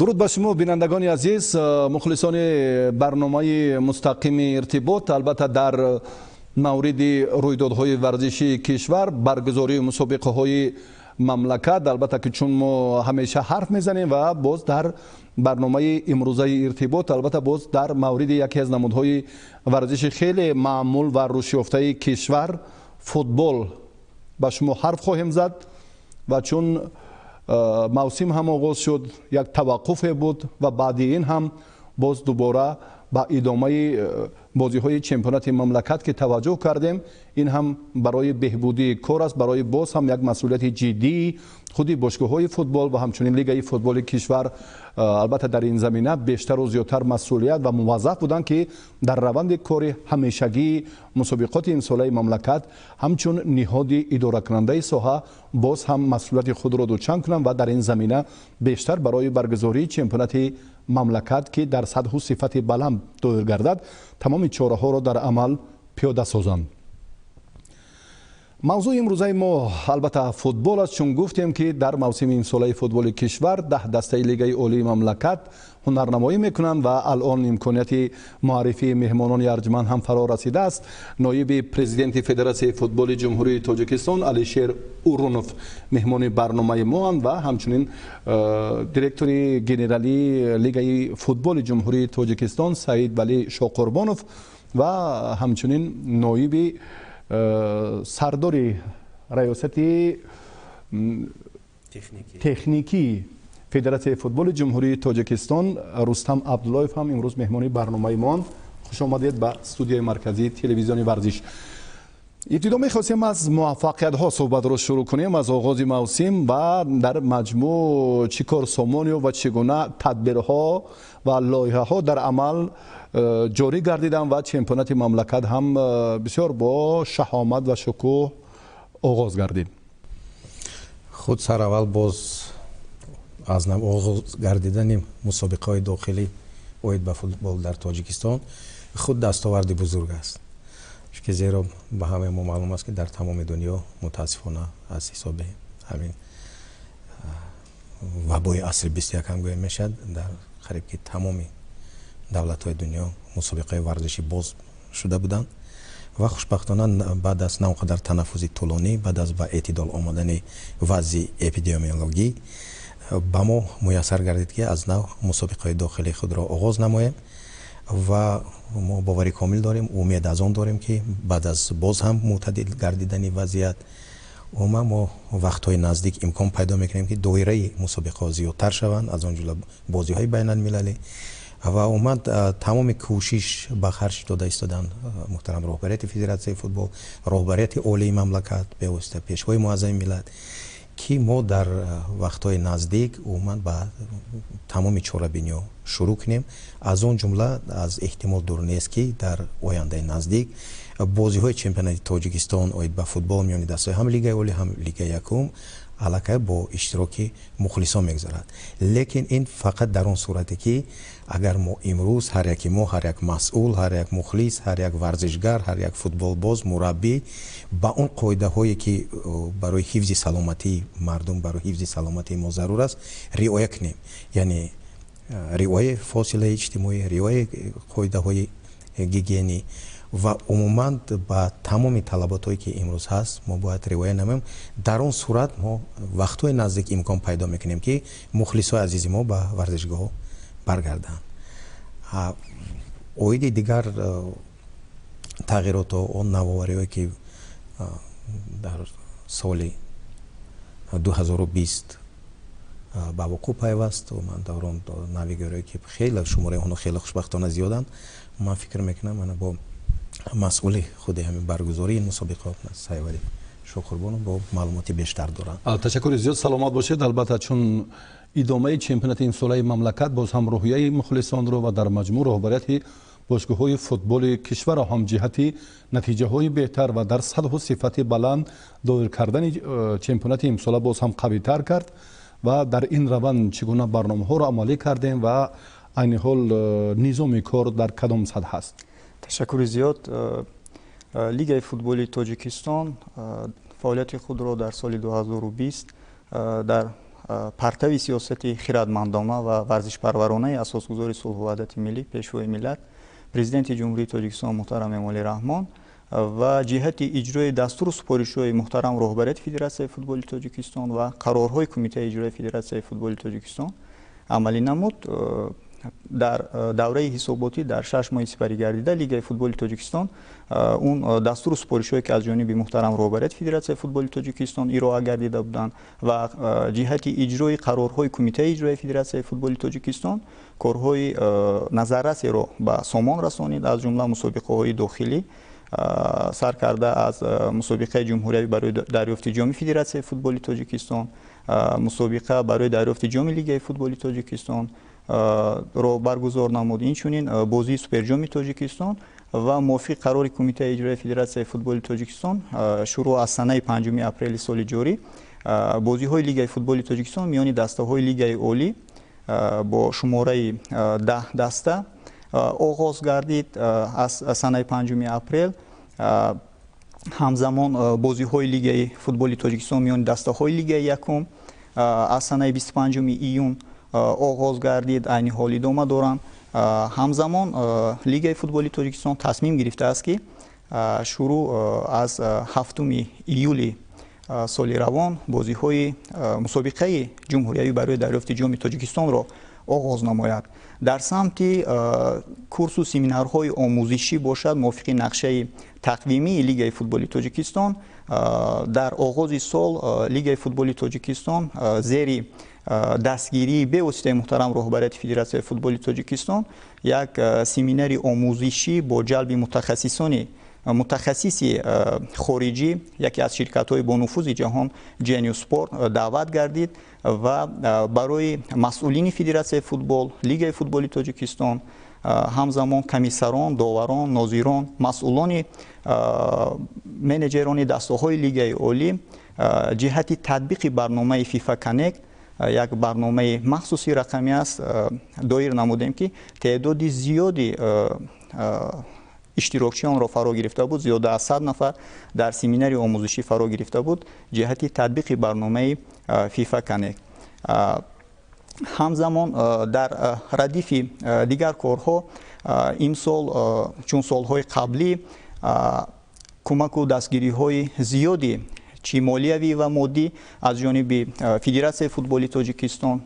Дуруд ба шумо, бинандагони азиз, мухлисони барномаи мустақими «Иртибот». Албатта, дар мавриди рӯйдодҳои варзишии кишвар, баргузории мусобиқаҳои мамлакат, албатта ки чун мо ҳамеша ҳарф мезанем ва боз дар барномаи имрӯзаи «Иртибот», албатта, боз дар мавриди яке аз намудҳои варзиши хеле маъмул ва рушдёфтаи кишвар, футбол, ба шумо ҳарф хоҳем зад. Ва чун мавсим ҳам оғоз шуд, як таваққуфе буд ва баъди ин ҳам боз дубора ба идомаи бозиҳои чемпионати мамлакат ки таваҷҷӯҳ кардем, ин ҳам барои беҳбудии кор аст, барои боз ҳам як масъулияти ҷиддии худи бошгоҳҳои футбол ва ҳамчунин лигаи футболи кишвар. Албатта, дар ин замина бештару зиёдтар масъулият ва муваззаф буданд, ки дар раванди кори ҳамешагии мусобиқоти имсолаи мамлакат ҳамчун ниҳоди идоракунандаи соҳа боз ҳам масъулияти худро дучанд кунанд ва дар ин замина бештар барои баргузории чемпионати мамлакат, ки дар сатҳу сифати баланд доир гардад, тамоми чораҳоро дар амал пиёда созанд. Мавзӯи имрӯзаи мо, албатта, футбол аст, чун гуфтем, ки дар мавсими имсолаи футболи кишвар 10 дастаи лигаи олии мамлакат ҳунарнамоӣ мекунанд ва алон имконияти муаррифии меҳмонони арҷманд ҳам фаро расидааст. Ноиби президенти Федератсияи футболи Ҷумҳурии Тоҷикистон Алишер Урунов меҳмони барномаи моанд ва ҳамчунин директори генералии лигаи футболи Ҷумҳурии Тоҷикистон Саид Валӣ Шоқурбонов ва ҳамчунин ноиби сардори раёсати техникии Федератсияи футболи Ҷумҳурии Тоҷикистон Рустам Абдуллоев ҳам имрӯз меҳмони барномаи моанд. Хуш омадед ба студияи марказии телевизиони «Варзиш». Ибтидо мехостем аз муваффақиятҳо суҳбатро шурӯъ кунем, аз оғози мавсим ва дар маҷмӯъ чӣ кор сомон ёфт ва чӣ гуна тадбирҳо ва лоиҳаҳо дар амал ҷорӣ гардиданд ва чемпионати мамлакат ҳам бисёр бо шаҳомат ва шукӯҳ оғоз гардид. Худ сараввал боз аз нав оғоз гардидани мусобиқаҳои дохилӣ оид ба футбол дар Тоҷикистон худ дастоварди бузург аст, чунки зеро ба ҳамаи мо маълум аст, ки дар тамоми дунё, мутаассифона, аз ҳисоби ҳамин вабои асри 21 гӯем мешавад, дар қариб ки тамоми давлатҳои дунё мусобиқаҳои варзишӣ боз шуда буданд. Ва хушбахтона, баъд аз на он қадар танаффузи тӯлонӣ, баъд аз ба эътидол омадани вазъи эпидемиологӣ, ба мо муяссар гардид, ки аз нав мусобиқаҳои дохилии худро оғоз намоем. Ва мо бовари комил дорем, умед аз он дорем, ки баъд аз боз ҳам мӯътадил гардидани вазъият, умуман мо вақтҳои наздик имкон пайдо мекунем, ки доираи мусобиқаҳо зиёдтар шаванд, аз он ҷумла бозиҳои байналмилалӣ. Ва умуман тамоми кӯшиш ба харҷ дода истоданд муҳтарам роҳбарияти Федератсияи футбол, роҳбарияти олии мамлакат, бевосита Пешвои муаззами миллат, ки мо дар вақтҳои наздик умуман ба тамоми чорабиниҳо шурӯъ кунем. Аз он ҷумла аз эҳтимол дур нест, ки дар ояндаи наздик бозиҳои чемпионати Тоҷикистон оид ба футбол миёни дастаҳои ҳам лигаи олӣ, ҳам лигаи якум аллакай бо иштироки мухлисон мегузарад. Лекин ин фақат дар он сурате, ки агар мо имрӯз, ҳар яки мо, ҳар як масъул, ҳар як мухлис, ҳар як варзишгар, ҳар як футболбоз, мураббӣ ба он қоидаҳое, ки барои ҳифзи саломатии мардум, барои ҳифзи саломатии мо зарур аст, риоя кунем, яъне риояи фосилаи иҷтимоӣ, риояи қоидаҳои гигиенӣ ва умуман ба тамоми талаботҳое, ки имрӯз ҳаст, мо бояд риоя намоем. Дар он сурат мо вақтҳои наздик имкон пайдо мекунем, ки мухлисҳои азизи мо ба варзишгоҳҳо баргарданд. Оиди дигар тағйиротҳо, он навовариҳое, ки дар соли 2020 ба вуқӯъ пайваст, ман дар он навигариҳое, ки хеле шумораи онҳо хеле хушбахтона зиёданд, ман фикр мекунам, мана бо масъули худи ҳамин баргузории ин мусобиқот Саидвалӣ Шоқурбонов бо маълумоти бештар доранд. Ташаккури зиёд, саломат бошед. Албатта, чун идомаи чемпионати имсолаи мамлакат боз ҳам рӯҳияи мухлисонро ва дар маҷмӯъ роҳбарияти бошгоҳҳои футболи кишварро ҳам ҷиҳати натиҷаҳои беҳтар ва дар сатҳу сифати баланд доир кардани чемпионати имсола боз ҳам қавитар кард. Ва дар ин раванд чӣ гуна барномаҳоро амалӣ кардем ва айни ҳол низоми кор дар кадом сатҳ ҳаст? Ташаккури зиёд. Лигаи футболи Тоҷикистон фаъолияти худро дар соли 2020 дар партави сиёсати хирадмандона ва варзишпарваронаи асосгузори сулҳу ваҳдати миллӣ, Пешвои миллат, Президенти Ҷумҳурии Тоҷикистон муҳтарам Эмомалӣ Раҳмон ва ҷиҳати иҷрои дастуру супоришҳои муҳтарам роҳбарияти Федератсияи футболи Тоҷикистон ва қарорҳои Кумитаи иҷрои Федератсияи футболи Тоҷикистон амалӣ намуд. Дар давраи ҳисоботӣ, дар 6 моҳи сипарӣ гардида, Лигаи футболи Тоҷикистон он дастуру супоришҳое, ки аз ҷониби муҳтарам роҳбарияти Федератсияи футболи Тоҷикистон ироа гардида буданд ва ҷиҳати иҷрои қарорҳои Кумитаи иҷрои Федератсияи футболи Тоҷикистон, корҳои назаррасеро ба сомон расонид. Аз ҷумла мусобиқаҳои дохилӣ, сар карда аз мусобиқаи ҷумҳуриявӣ барои дарёфти ҷоми Федератсияи футболи Тоҷикистон, мусобиқа барои дарёфти ҷоми Лигаи футболи Тоҷикистон ро баргузор намуд, инчунин бозии Суперҷоми Тоҷикистон. Ва мувофиқи қарори Кумитаи иҷрои Федератсияи футболи Тоҷикистон, шурӯъ аз санаи 5 апрели соли ҷорӣ бозиҳои Лигаи футболи Тоҷикистон миёни дастаҳои Лигаи олӣ бо шумораи 10 даста оғоз гардид аз санаи 5 апрел. Ҳамзамон бозиҳои Лигаи футболи Тоҷикистон миёни дастаҳои Лигаи якум аз санаи 25 июн оғоз гардид, айни ҳол идома доранд. Ҳамзамон Лигаи футболи Тоҷикистон тасмим гирифтааст, ки шурӯъ аз 7 июли соли равон бозиҳои мусобиқаи ҷумҳуриявӣ барои дарёфти ҷоми Тоҷикистонро оғоз намояд. Дар самти курсу семинарҳои омӯзишӣ бошад, мувофиқи нақшаи тақвимии Лигаи футболи Тоҷикистон, дар оғози сол Лигаи футболи Тоҷикистон зери дастгирии бевоситаи муҳтарам роҳбарияти Федератсияи футболи Тоҷикистон як семинари омӯзишӣ бо ҷалби мутахассисони мутахассиси хориҷӣ, яке аз ширкатҳои бонуфузи ҷаҳон, Genius Sport, даъват гардид ва барои масъулини Федератсияи футбол, Лигаи футболи Тоҷикистон, ҳамзамон комиссарон, доварон, нозирон, масъулони менеҷерони дастаҳои Лигаи олӣ ҷиҳати татбиқи барномаи FIFA Connect, як барномаи махсуси рақамӣ аст, доир намудем, ки теъдоди зиёди иштирокчиёнро фаро гирифта буд. Зиёда аз 100 нафар дар семинари омӯзишӣ фаро гирифта буд ҷиҳати татбиқи барномаи FIFA Connect. Ҳамзамон дар радифи дигар корҳо, имсол чун солҳои қаблӣ кӯмаку дастгириҳои зиёди чӣ молиявӣ ва моддӣ аз ҷониби Федератсияи футболи Тоҷикистон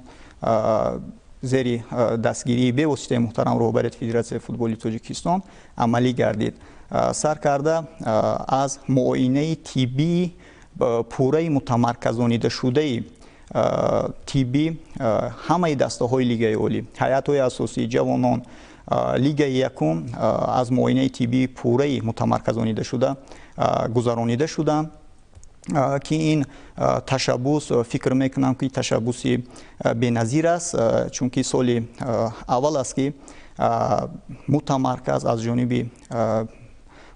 зери дастгирии бевоситаи муҳтарам роҳбарияти Федератсияи футболи Тоҷикистон амалӣ гардид. Сар карда аз муоинаи тиббии пурраи мутамарказонидашудаи тиббӣ ҳамаи дастаҳои Лигаи олӣ, ҳайатҳои асосӣ, ҷавонон, Лигаи якум аз муоинаи тиббии пурраи мутамарказонидашуда гузаронида шуданд, ки ин ташаббус, фикр мекунам, ки ташаббуси беназир аст, чунки соли аввал аст, ки мутамарказ аз ҷониби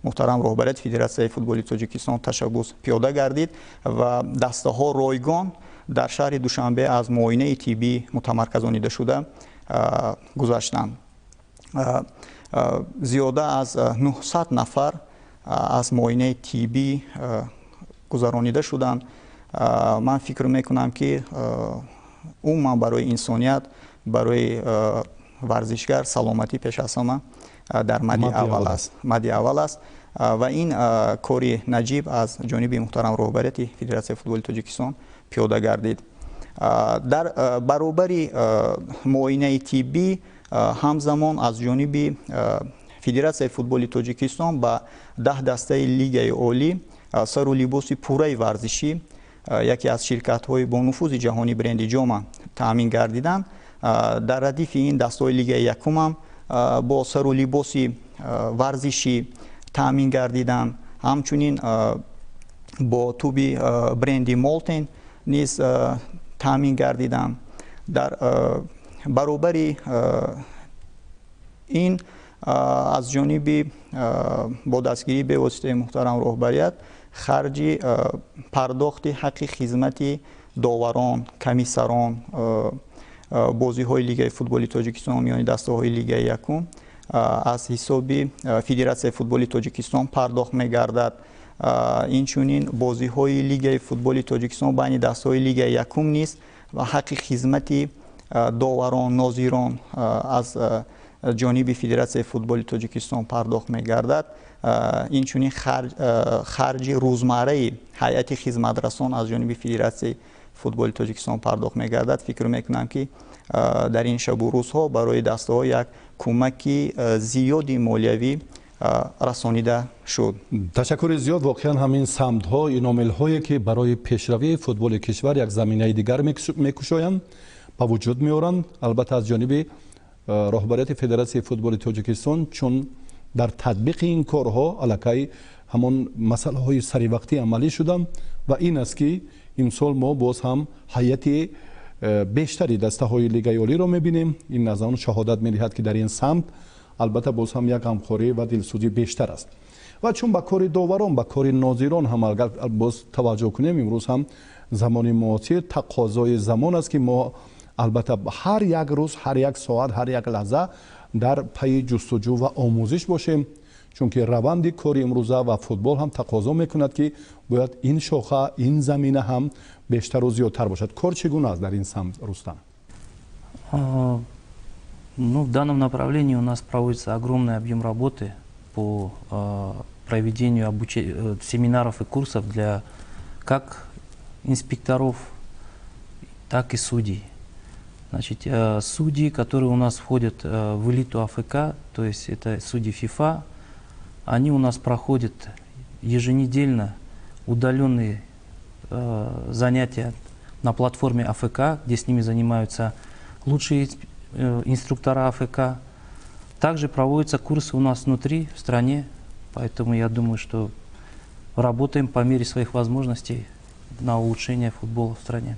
муҳтарам роҳбарияти Федератсияи футболи Тоҷикистон ташаббус пиёда гардид ва дастаҳо ройгон дар шаҳри Душанбе аз муоинаи тиббӣ мутамарказонидашуда гузаштанд. Зиёда аз 900 нафар аз муоинаи тиббӣ гузаронида шуданд. Ман фикр мекунам, ки умуман барои инсоният, барои варзишгар саломатӣ пеш аз ҳама дар мади аввал аст, мади аввал аст. Ва ин кори наҷиб аз ҷониби муҳтарам роҳбарияти Федератсияи футболи Тоҷикистон пиёда гардид. Дар баробари муоинаи тиббӣ, ҳамзамон аз ҷониби Федератсияи футболи Тоҷикистон ба 10 дастаи Лигаи олӣ сару либоси пурраи варзишӣ яке аз ширкатҳои бонуфузи ҷаҳонӣ, бренди Ҷома, таъмин гардиданд. Дар радифи ин дастаҳои Лигаи якумам бо сару либоси варзишӣ таъмин гардиданд, ҳамчунин бо туби бренди Молтен низ таъмин гардиданд. Дар баробари ин, аз ҷониби бо дастгирии бевоситаи муҳтарам роҳбарият, харҷи пардохти ҳаққи хизмати доварон, комиссарон бозиҳои Лигаи футболи Тоҷикистон миёни дастаҳои Лигаи якум аз ҳисоби Федератсияи футболи Тоҷикистон пардохт мегардад. Инчунин бозиҳои Лигаи футболи Тоҷикистон байни дастаҳои Лигаи якум низ ва ҳаққи хизмати доварон, нозирон аз ҷониби Федератсияи футболи Тоҷикистон пардохт мегардад. Инчунин харҷи рӯзмарраи ҳайати хизматрасон аз ҷониби Федератсияи футболи Тоҷикистон пардохт мегардад. Фикр мекунам, ки дар ин шабу рӯзҳо барои дастаҳо як кӯмаки зиёди молиявӣ расонида шуд. Ташаккури зиёд. Воқеан ҳамин самтҳо, ин омилҳое, ки барои пешравии футболи кишвар як заминаи дигар мекушоянд, ба вуҷуд меоранд, албатта аз ҷониби роҳбарияти Федератсияи футболи Тоҷикистон, чун дар татбиқи ин корҳо аллакай ҳамон масъалаҳои саривақтӣ амалӣ шуданд ва ин аст, ки имсол мо боз ҳам ҳайати бештари дастаҳои Лигаи Олиро мебинем. Ин аз он шаҳодат медиҳад, ки дар ин самт албатта боз ҳам як ғамхорӣ ва дилсӯзӣ бештар аст. Ва чун ба кори доварон, ба кори нозирон ҳам агар боз таваҷҷӯҳ кунем, имрӯз ҳам замони муосир тақозои замон аст, ки мо албатта ҳар як рӯз, ҳар як соат, ҳар як лаҳза дар пайи ҷустуҷӯ ва омӯзиш бошем, чунки раванди кори имрӯза ва футбол ҳам тақозо мекунад, ки бояд ин шоха, ин замина ҳам бештару зиёдтар бошад. Кор чӣ гуна аст дар ин самт, Рустам? Ну, в данном направлении у нас проводится огромный объем работы по проведению семинаров и курсов для как инспекторов, так и судей. Значит, судьи, которые у нас входят в элиту АФК, то есть это судьи ФИФА, они у нас проходят еженедельно удаленные занятия на платформе АФК, где с ними занимаются лучшие инструктора АФК. Также проводятся курсы у нас внутри, в стране, поэтому я думаю, что работаем по мере своих возможностей на улучшение футбола в стране.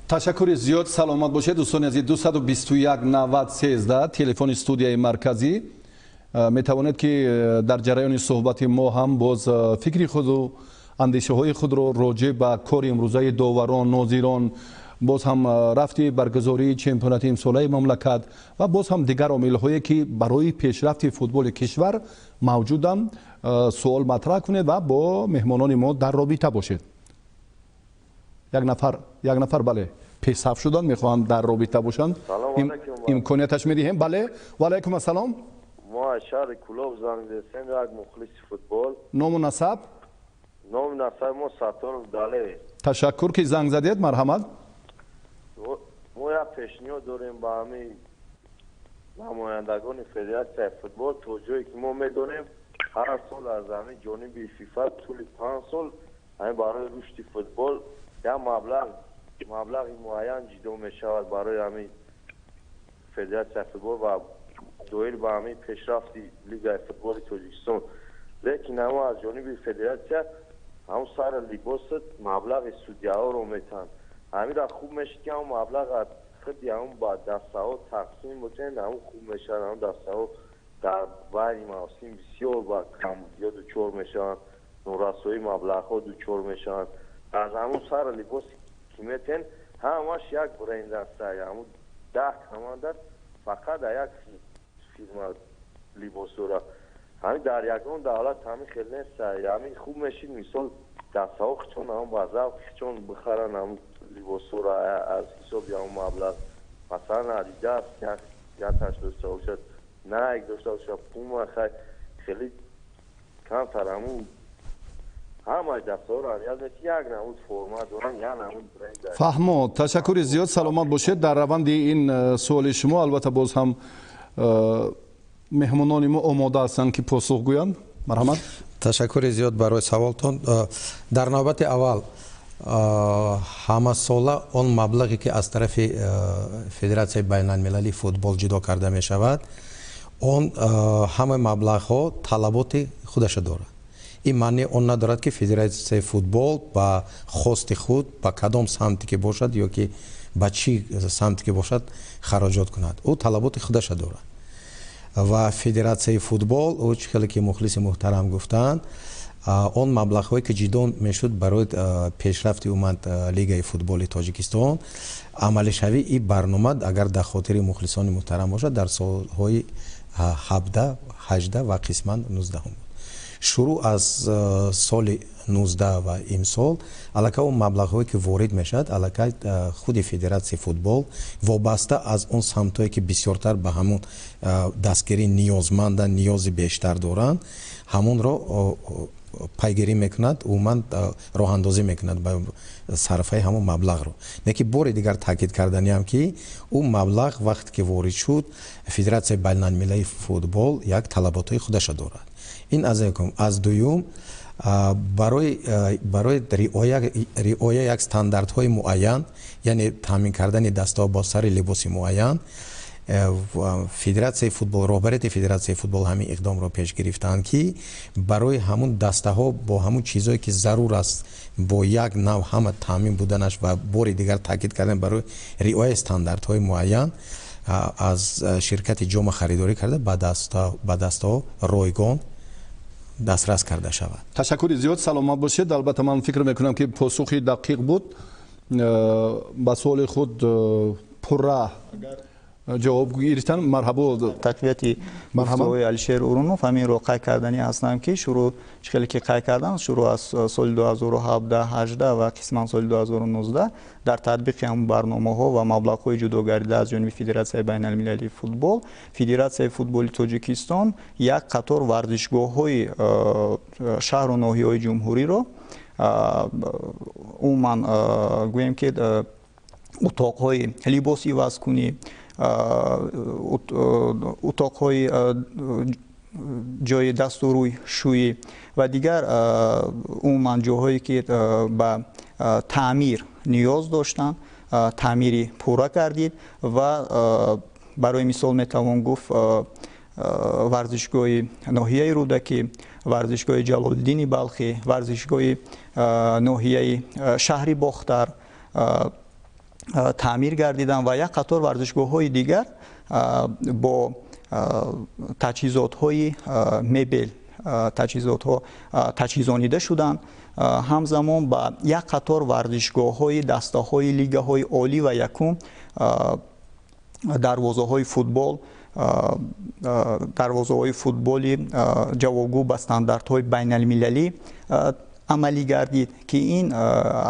Ташаккури зиёд, саломат бошед. Дӯстони азиз, 221 90 13 телефони студияи марказӣ. Метавонед, ки дар ҷараёни суҳбати мо ҳам боз фикри худу андешаҳои худро роҷеъ ба кори имрӯзаи доварон, нозирон, боз ҳам рафти баргузории чемпионати имсолаи мамлакат ва боз ҳам дигар омилҳое, ки барои пешрафти футболи кишвар мавҷуданд, суол матраҳ кунед ва бо меҳмонони мо дар робита бошед. Як нафар, як нафар, бале, пешсаф шуданд, мехоҳанд дар робита бошанд, имконияташ медиҳем. Бале, ва алайкум ассалом. Мо аз шаҳри Кӯлоб занг задем, як мухлиси футбол. Ному насаб? Ному насаби мо Сатторов Далер. Ташаккур, ки занг задед, марҳамат. Мо як пешниҳод дорем ба ҳамин намояндагони Федератсияи футбол. То ҷое ки мо медонем, ҳар сол аз ҳамин ҷониби ФИФА тӯли 5 сол ҳамин барои рушди футбол як маблағи муайян ҷудо мешавад барои ҳамин Федератсияи футбол ва доир ба ҳамин пешрафти Лигаи футболи Тоҷикистон. Лекин ҳамо аз ҷониби федератсия ҳамн сари либосат маблағи судяҳоро метаҳанд. Ҳамира хуб мешид, ки ҳамн маблағ худи ҳамн ба дастаҳо тақсим бошанд, ҳамн хуб мешавад. Ҳамн дастаҳо дар байни мавсим бисёр ба камбудиҳо дучор мешаванд, норасоии маблағҳо дучор мешаванд. Аз ҳамун сари либоси ки метен, ҳамаш як бренд аста, ҳамун 10 команда фақат дар як фирма либосора. Ҳамин дар ягон давлат ҳамин хел нест. Ҳамин хуб мешид, мисол, дастаҳо хичон ҳамн ба завқи хичон бихаранд ҳамн либосора аз ҳисоби ҳамн маблағ. Масалан, Адидас якаш дошта бошад, Найк дошта бошад, Пума, хай хеле камтар ҳамун ҳамаи дастаҳоро аҳамият медиҳад, як намуд форма доранд, як намуд бренд. Фаҳмо, ташаккури зиёд, саломат бошед. Дар раванди ин суоли шумо албатта боз ҳам меҳмонони мо омода ҳастанд, ки посух гӯянд. Марҳамат. Ташаккури зиёд барои саволтон. Дар навбати аввал, ҳамасола он маблағе, ки аз тарафи Федератсияи байналмилалии футбол ҷудо карда мешавад, он ҳамаи маблағҳо талаботи худаша дорад. Ин маънии он надорад, ки Федератсияи футбол ба хости худ ба кадом самте ки бошад ё ки ба чӣ самте ки бошад хароҷот кунад. Ӯ талаботи худаша дорад ва Федератсияи футбол, ӯ чӣ хеле ки мухлиси муҳтарам гуфтанд, он маблағҳое, ки ҷудо мешуд барои пешрафти умуман Лигаи футболи Тоҷикистон, амалишавии ин барнома, агар дар хотири мухлисони муҳтарам бошад, дар солҳои 17, 18 ва қисман 19-ум буд. Шурӯъ аз соли 19 ва имсол аллакай он маблағҳое ки ворид мешавад, аллакай худи федератсияи футбол вобаста аз он самтҳое ки бисёртар ба ҳамон дастгирӣ ниёзманданд, ниёзи бештар доранд, ҳамонро пайгирӣ мекунад, умуман роҳандозӣ мекунад ба сарфаи ҳамон маблағро. Лекин бори дигар таъкид карданиам, ки ӯ маблағ вақте ки ворид шуд, Федератсияи байналмилалии футбол як талаботҳои худаша дорад. Ин аз якум. Аз дуюм, барои риоя як стандартҳои муайян, яъне таъмин кардани дастаҳо бо сари либоси муайян, федератсияи футбол, роҳбарияти федератсияи футбол ҳамин иқдомро пеш гирифтаанд, ки барои ҳамун дастаҳо бо ҳамун чизое ки зарур аст, бо як нав ҳама таъмин буданаш ва бори дигар таъкид кардан, барои риояи стандартҳои муайян аз ширкати Ҷома харидорӣ карда, ба дастаҳо ройгон дастрас карда шавад. Ташаккури зиёд, саломат бошед. Албатта, ман фикр мекунам, ки посухи дақиқ буд ба суоли худ, пурра ҷавоб гирифтан. Марҳабо. Тақвияти гуфтаҳои Алишер Урунов ҳаминро қайд карданӣ ҳастам, ки шурӯъ, чӣ хеле ки қайд кардам, шурӯъ аз соли 2017, 18 ва қисман соли 2019 дар татбиқи ҳамун барномаҳо ва маблағҳои ҷудогардида аз ҷониби Федератсияи байналмилалии футбол, Федератсияи футболи Тоҷикистон як қатор варзишгоҳҳои шаҳру ноҳияҳои ҷумҳуриро, умуман гӯем ки утоқҳои либос ивазкунӣ, утоқҳои ҷои дасту рӯй шӯӣ ва дигар умуман ҷоҳое ки ба таъмир ниёз доштанд, таъмири пурра гардид. Ва барои мисол метавон гуфт варзишгоҳи ноҳияи Рӯдакӣ, варзишгоҳи Ҷалолиддини Балхӣ, варзишгоҳи ноҳияи шаҳри Бохтар таъмир гардиданд ва як қатор варзишгоҳҳои дигар бо таҷҳизотҳои мебел, таҷҳизотҳо таҷҳизонида шуданд. Ҳамзамон ба як қатор варзишгоҳҳои дастаҳои лигаҳои олӣ ва якум дарвозаҳои футбол, дарвозаҳои футболи ҷавобгӯ ба стандартҳои байналмилалӣ амалӣ гардид, ки ин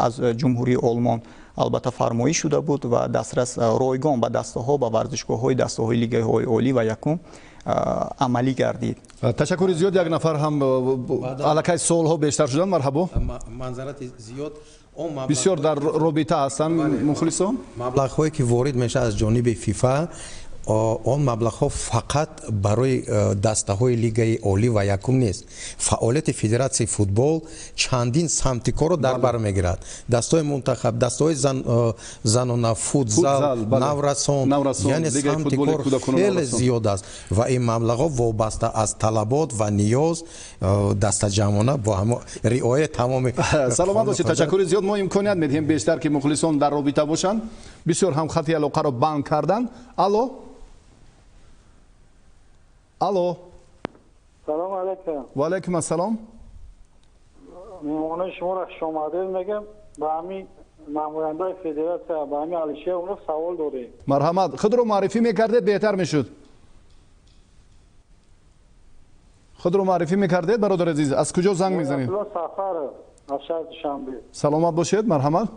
аз Ҷумҳурии Олмон албатта фармоиш шуда буд ва дастрас ройгон ба дастаҳо, ба варзишгоҳҳои дастаҳои лигаҳои олӣ ва якум амалӣ гардид. Ташаккури зиёд. Як нафар ҳам аллакай суолҳо бештар шуданд. Марҳабо. Манзарати зиёд. Бисёр дар робита ҳастанд мухлисон. Маблағҳое ки ворид мешавад аз ҷониби ФИФА, он маблағҳо фақат барои дастаҳои лигаи олӣ ва якум нест. Фаъолияти федератсияи футбол чандин самти корро дар бар мегирад: дастаҳои мунтахаб, дастаҳои занона, футзал, наврасон, яъне самти кор хеле зиёд аст ва ин маблағҳо вобаста аз талабот ва ниёз дастаҷамъона бо ҳамо риояи тамоми Саломат бошед, ташаккури зиёд. Мо имконият медиҳем бештар, ки мухлисон дар робита бошанд. Бисёр ҳам хати алоқаро банд карданд. Алло, алло. Салом алейкум. Ва алайкум ассалом. Меҳмонои шуморо хушомадед мегӯям. Ба ҳамин намояндаи федератсия, ба ҳамин Алишер Урунов савол дорем. Марҳамат, худро муаррифӣ мекардед, беҳтар мешуд. Худро муаррифӣ мекардед, бародари азиз, аз куҷо занг мезанед? Сафаров, аз шаҳри Душанбе. Саломат бошед, марҳамат.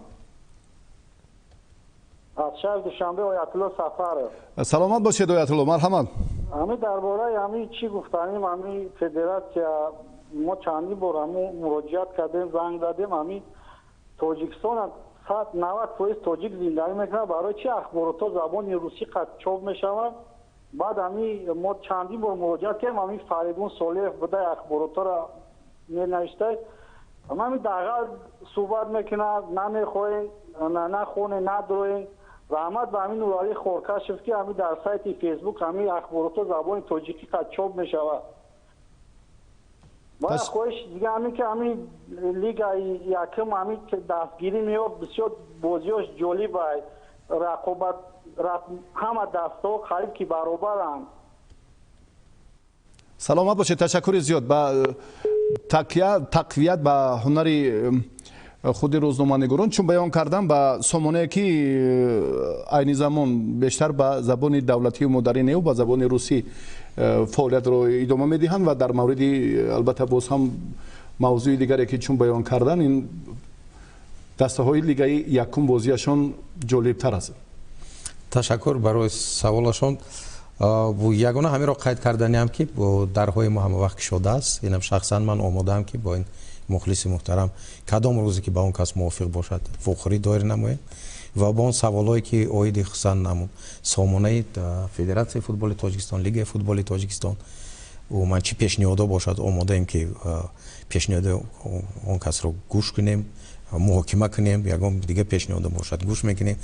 Аз шаҳри Душанбе Оятулло Сафаров. Саломат бошед, Оятулло, марҳамат. Ҳамин дар бораи ҳамин чӣ гуфтанем, ҳамин федератсия мо чандин бор ҳамун муроҷиат кардем, занг задем. Ҳамин Тоҷикистон 90% тоҷик зиндагӣ мекунад, барои чӣ ахборотҳо забони русӣ қад чоп мешаванд? Баъд ҳамин мо чандин бор муроҷиат кардем, ҳамин Фаридун Солиев будай, ахборотҳоро менавиштай, ҳамин дағал суҳбат мекунад, намехоҳем, нахонем, надроем. Раҳмат ба ҳамин Нуралӣ Хоркашев, ки ҳамин дар сайти Фейсбук ҳамин ахборотҳо забони тоҷикӣ қад чоп мешавад. Ва хоҳиш дига ҳамин, ки ҳамин лигаи якум ҳамин дастгирӣ меёб, бисёр бозиҳош ҷолиб, рақобат, ҳама дастаҳо қариб ки баробаранд. Саломат бошед, ташаккури зиёд. Ба тақвият ба ҳунари худи рӯзноманигорон, чун баён кардам, ба сомонае ки айни замон бештар ба забони давлатию модарӣ неу ба забони русӣ Фаъолиятро идома медиҳанд ва дар мавриди албатта боз ҳам мавзӯи дигаре ки чун баён кардан ин дастаҳои лигаи якум бозиашон ҷолибтар аст. Ташаккур барои саволашон. Ягона ҳаминро қайд карданиам ки дарҳои мо ҳама вақт кушода аст. Инам шахсан ман омодаам ки бо ин мухлиси муҳтарам кадом рӯзе ки ба он кас мувофиқ бошад вохӯрӣ доир намоем ва бо он саволҳое ки оиди хусусан ҳамун сомонаи Федератсияи футболи Тоҷикистон, Лигаи футболи Тоҷикистон умуман чӣ пешниҳодҳо бошад, омодаем ки пешниҳоди он касро гӯш кунем, муҳокима кунем, ягон дига пешниҳодо бошад гӯш мекунем.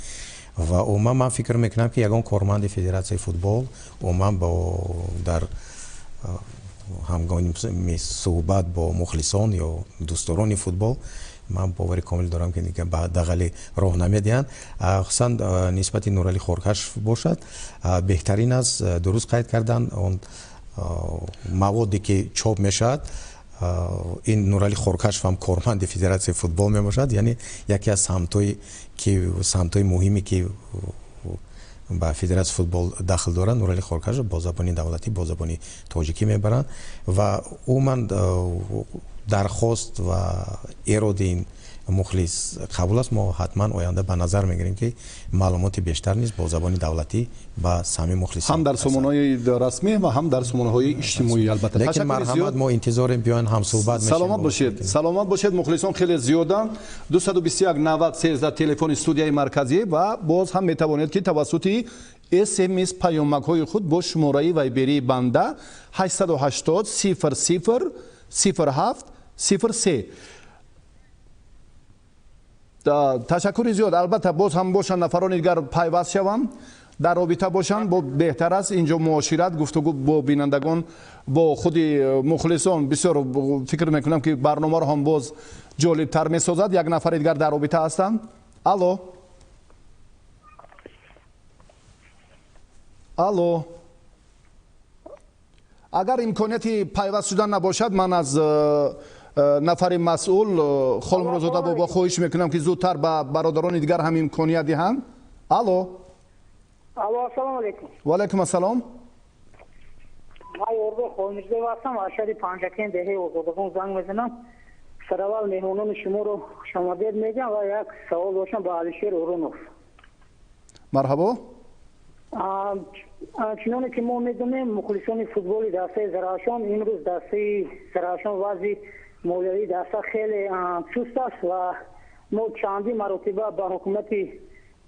Ва умуман ман фикр мекунам ки ягон корманди Федератсияи футбол умуман бо дар ҳамгоми суҳбат бо мухлисон ё дӯстдорони футбол ман бовари комил дорам ки дига ба дағали роҳ намедиҳанд. Хусусан нисбати Нуралӣ Хоркашов бошад, беҳтарин аст дуруст қайд кардан он маводе ки чоп мешавад. Ин Нуралӣ Хоркашов ҳам корманди Федератсияи футбол мебошад, яъне яке аз самтҳои муҳиме ки ба Федератсияи футбол дахл дорад, Нуралӣ Хоркашов бо забони давлатӣ, бо забони тоҷикӣ мебаранд ва умуман дархост ва эроди ин мухлис қабул аст. Мо ҳатман оянда ба назар мегирем ки маълумоти бештар низ бо забони давлатӣ ба сами мухлисон ҳам дар сомонаҳои расмӣ ва ҳам дар сомонаҳои иҷтимоӣ албатта. Лекин марҳамат, мо интизорем, биёен ҳамсӯҳбат мешавем. Саломат бошед, саломат бошед. Мухлисон хеле зиёданд. 221 90 13 телефони студияи марказӣ ва боз ҳам метавонед ки тавассути SMS паёмакҳои худ бо шумораи вайберии банда 880 00 07 03. Ташаккури зиёд. Албатта боз ҳам бошанд нафарони дигар пайваст шаванд, дар робита бошанд, бо беҳтар аст. Инҷо муошират, гуфтугӯ бо бинандагон, бо худи мухлисон бисёр фикр мекунам ки барномаро ҳам боз ҷолибтар месозад. Як нафари дигар дар робита ҳастанд. Алло, алло. Агар имконияти пайваст шудан набошад, ман аз нафари масъул Холмурозода бобо хоҳиш мекунам ки зудтар ба бародарони дигар ҳам имконият диҳанд. Алло. Алло, ассалому алайкум. Ва алайкум ассалом. Ман Ёрбек Холмирзоев ҳастам, аз шаҳри Панҷакент, деҳаи Озодагон занг мезанам. Сараввал меҳмонони шуморо хушомадед мегӯям ва як савол доштам ба Алишер Урунов. Марҳабо. Чуноне ки мо медонем, мухлисони футболи дастаи Зарафшон, имрӯз дастаи Зарафшон вазъи молиявии даста хеле чуст аст ва мо чандин маротиба ба ҳукумати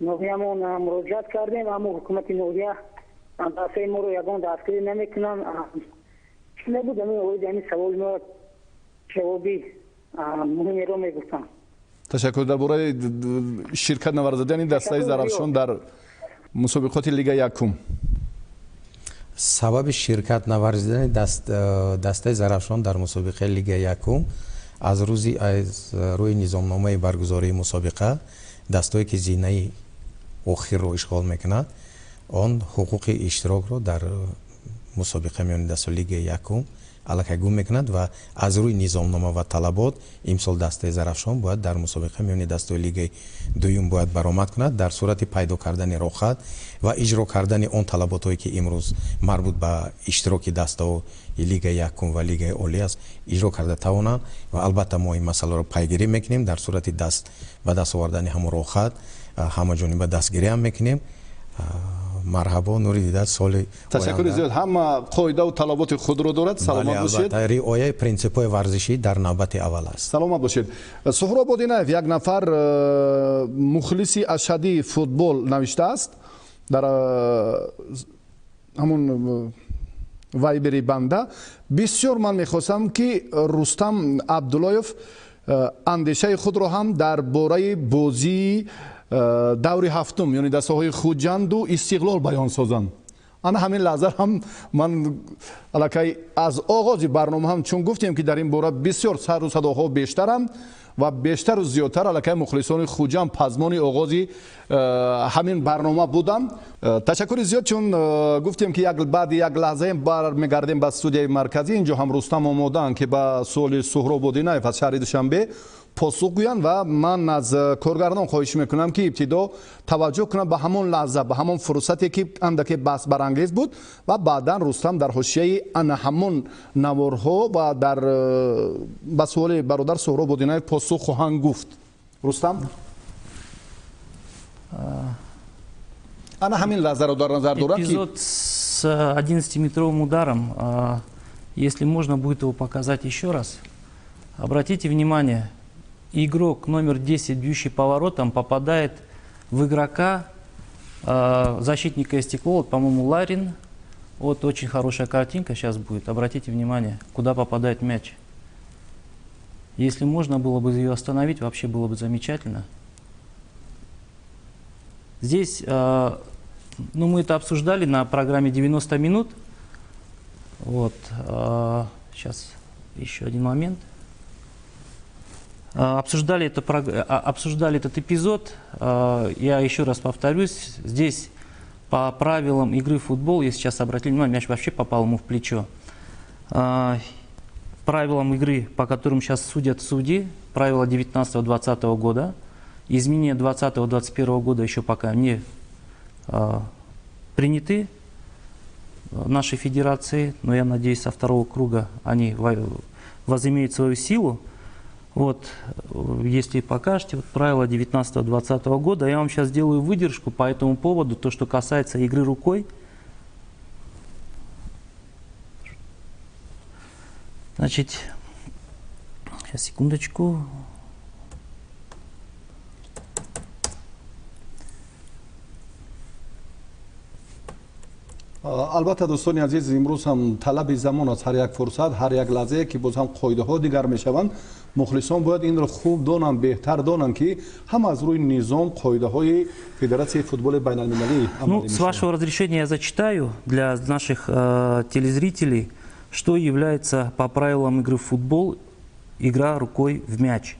ноҳиямон муроҷиат кардем, аммо ҳукумати ноҳия дастаи моро ягон дастгирӣ намекунанд. Чӣ мебуд оиди ҳамин саволи мо ҷавоби муҳимеро мегуфтам. Ташаккур. Дар бораи ширкат наварзидани дастаи Зарафшон дар мусобиқоти Лига якум. Сабаби ширкат наварзидани дастаи Зарафшон дар мусобиқаи Лига якум аз рӯи низомномаи баргузории мусобиқа дастое ки зинаи охирро ишғол мекунад, он ҳуқуқи иштирокро дар мусобиқа миёни дастаи Лигаи якум аллакай гум мекунад ва аз рӯи низомнома ва талабот имсол дастаи Зарафшон бояд дар мусобиқа миёни дастаи Лигаи дуюм бояд баромад кунад. Дар сурати пайдо кардани рохат ва иҷро кардани он талаботҳое ки имрӯз марбут ба иштироки дастаҳои Лигаи якум ва Лигаи олӣ аст, иҷро карда тавонанд ва албатта мо ин масъаларо пайгирӣ мекунем. Дар сурати ба даст овардани ҳамон рохат ҳамаҷониба дастгириам мекунем. Марҳабо, нури дида соли. Ташаккури зиёд. Ҳама қоидаву талаботи худро дорад. Саломат бошед. Риояи принсипҳои варзишӣ дар навбати аввал аст. Саломат бошед. Суҳроб Одинаев, як нафар мухлиси ашадии футбол навиштааст дар ҳамун вайбери банда. Бисёр ман мехостам ки Рустам Абдуллоев андешаи худро ҳам дар бораи бозии даври ҳафтум, яъне дастаҳои Хуҷанду Истиқлол баён созанд. Ана ҳамин лаҳза ҳам ман аллакай аз оғози барнома ҳам чун гуфтем ки дар ин бора бисёр сару садоҳо бештаранд ва бештару зиёдтар аллакай мухлисони Хуҷанд пазмони оғози ҳамин барнома буданд. Ташаккури зиёд, чун гуфтем ки баъди як лаҳзаем бармегардем ба студияи марказӣ. Инҷо ҳам Рустам омодаанд ки ба суоли Суҳроб Одинаев аз шаҳри Душанбе Посух гӯянд ва ман аз коргардон хоҳиш мекунам, ки ибтидо таваҷҷӯҳ кунам ба ҳамон лаҳза, ба ҳамон фурсате, ки андаке баҳсбарангез буд ва баъдан Рустам дар ҳошияи ана ҳамон наворҳо ва дар ба суоли бародар Суҳроб Одинаев посух хоҳанд гуфт. Рустам, ана ҳамин лаҳзаро дар назар дорам. Эпизод с 11-метровым ударом, если можно будет его показать еще раз. Обратите внимание, игрок номер 10, бьющий по воротам, попадает в игрока, защитника Истиклола, вот, по-моему, Ларин. Вот очень хорошая картинка сейчас будет. Обратите внимание, куда попадает мяч. Если можно было бы ее остановить, вообще было бы замечательно. Здесь, ну, мы это обсуждали на программе 90 минут. Вот, сейчас еще один момент. Обсуждали этот эпизод. Я еще раз повторюсь, здесь по правилам игры в футбол, если сейчас обратили внимание, мяч вообще попал ему в плечо. Правилам игры, по которым сейчас судят судьи, правила 19-20 года, изменения 20-21 года еще пока не приняты нашей федерации, но я надеюсь, со второго круга они возымеют свою силу. Вот, если покажете, вот правила 19-20 года, я вам сейчас сделаю выдержку по этому поводу, то, что касается игры рукой. Значит, сейчас, секундочку. Албатта, дӯстони азиз, имрӯз ҳам талаби замон аст, ҳар як фурсат, ҳар як лаҳзае, ки боз ҳам қоидаҳо дигар мешаванд, мухлисон бояд инро хуб донанд, беҳтар донанд, ки ҳам аз рӯи низом, қоидаҳои Федератсияи футболи байналмилалӣ. Ну, с вашего разрешения я зачитаю для наших телезрителей, что является по правилам игры в футбол игра рукой в мяч.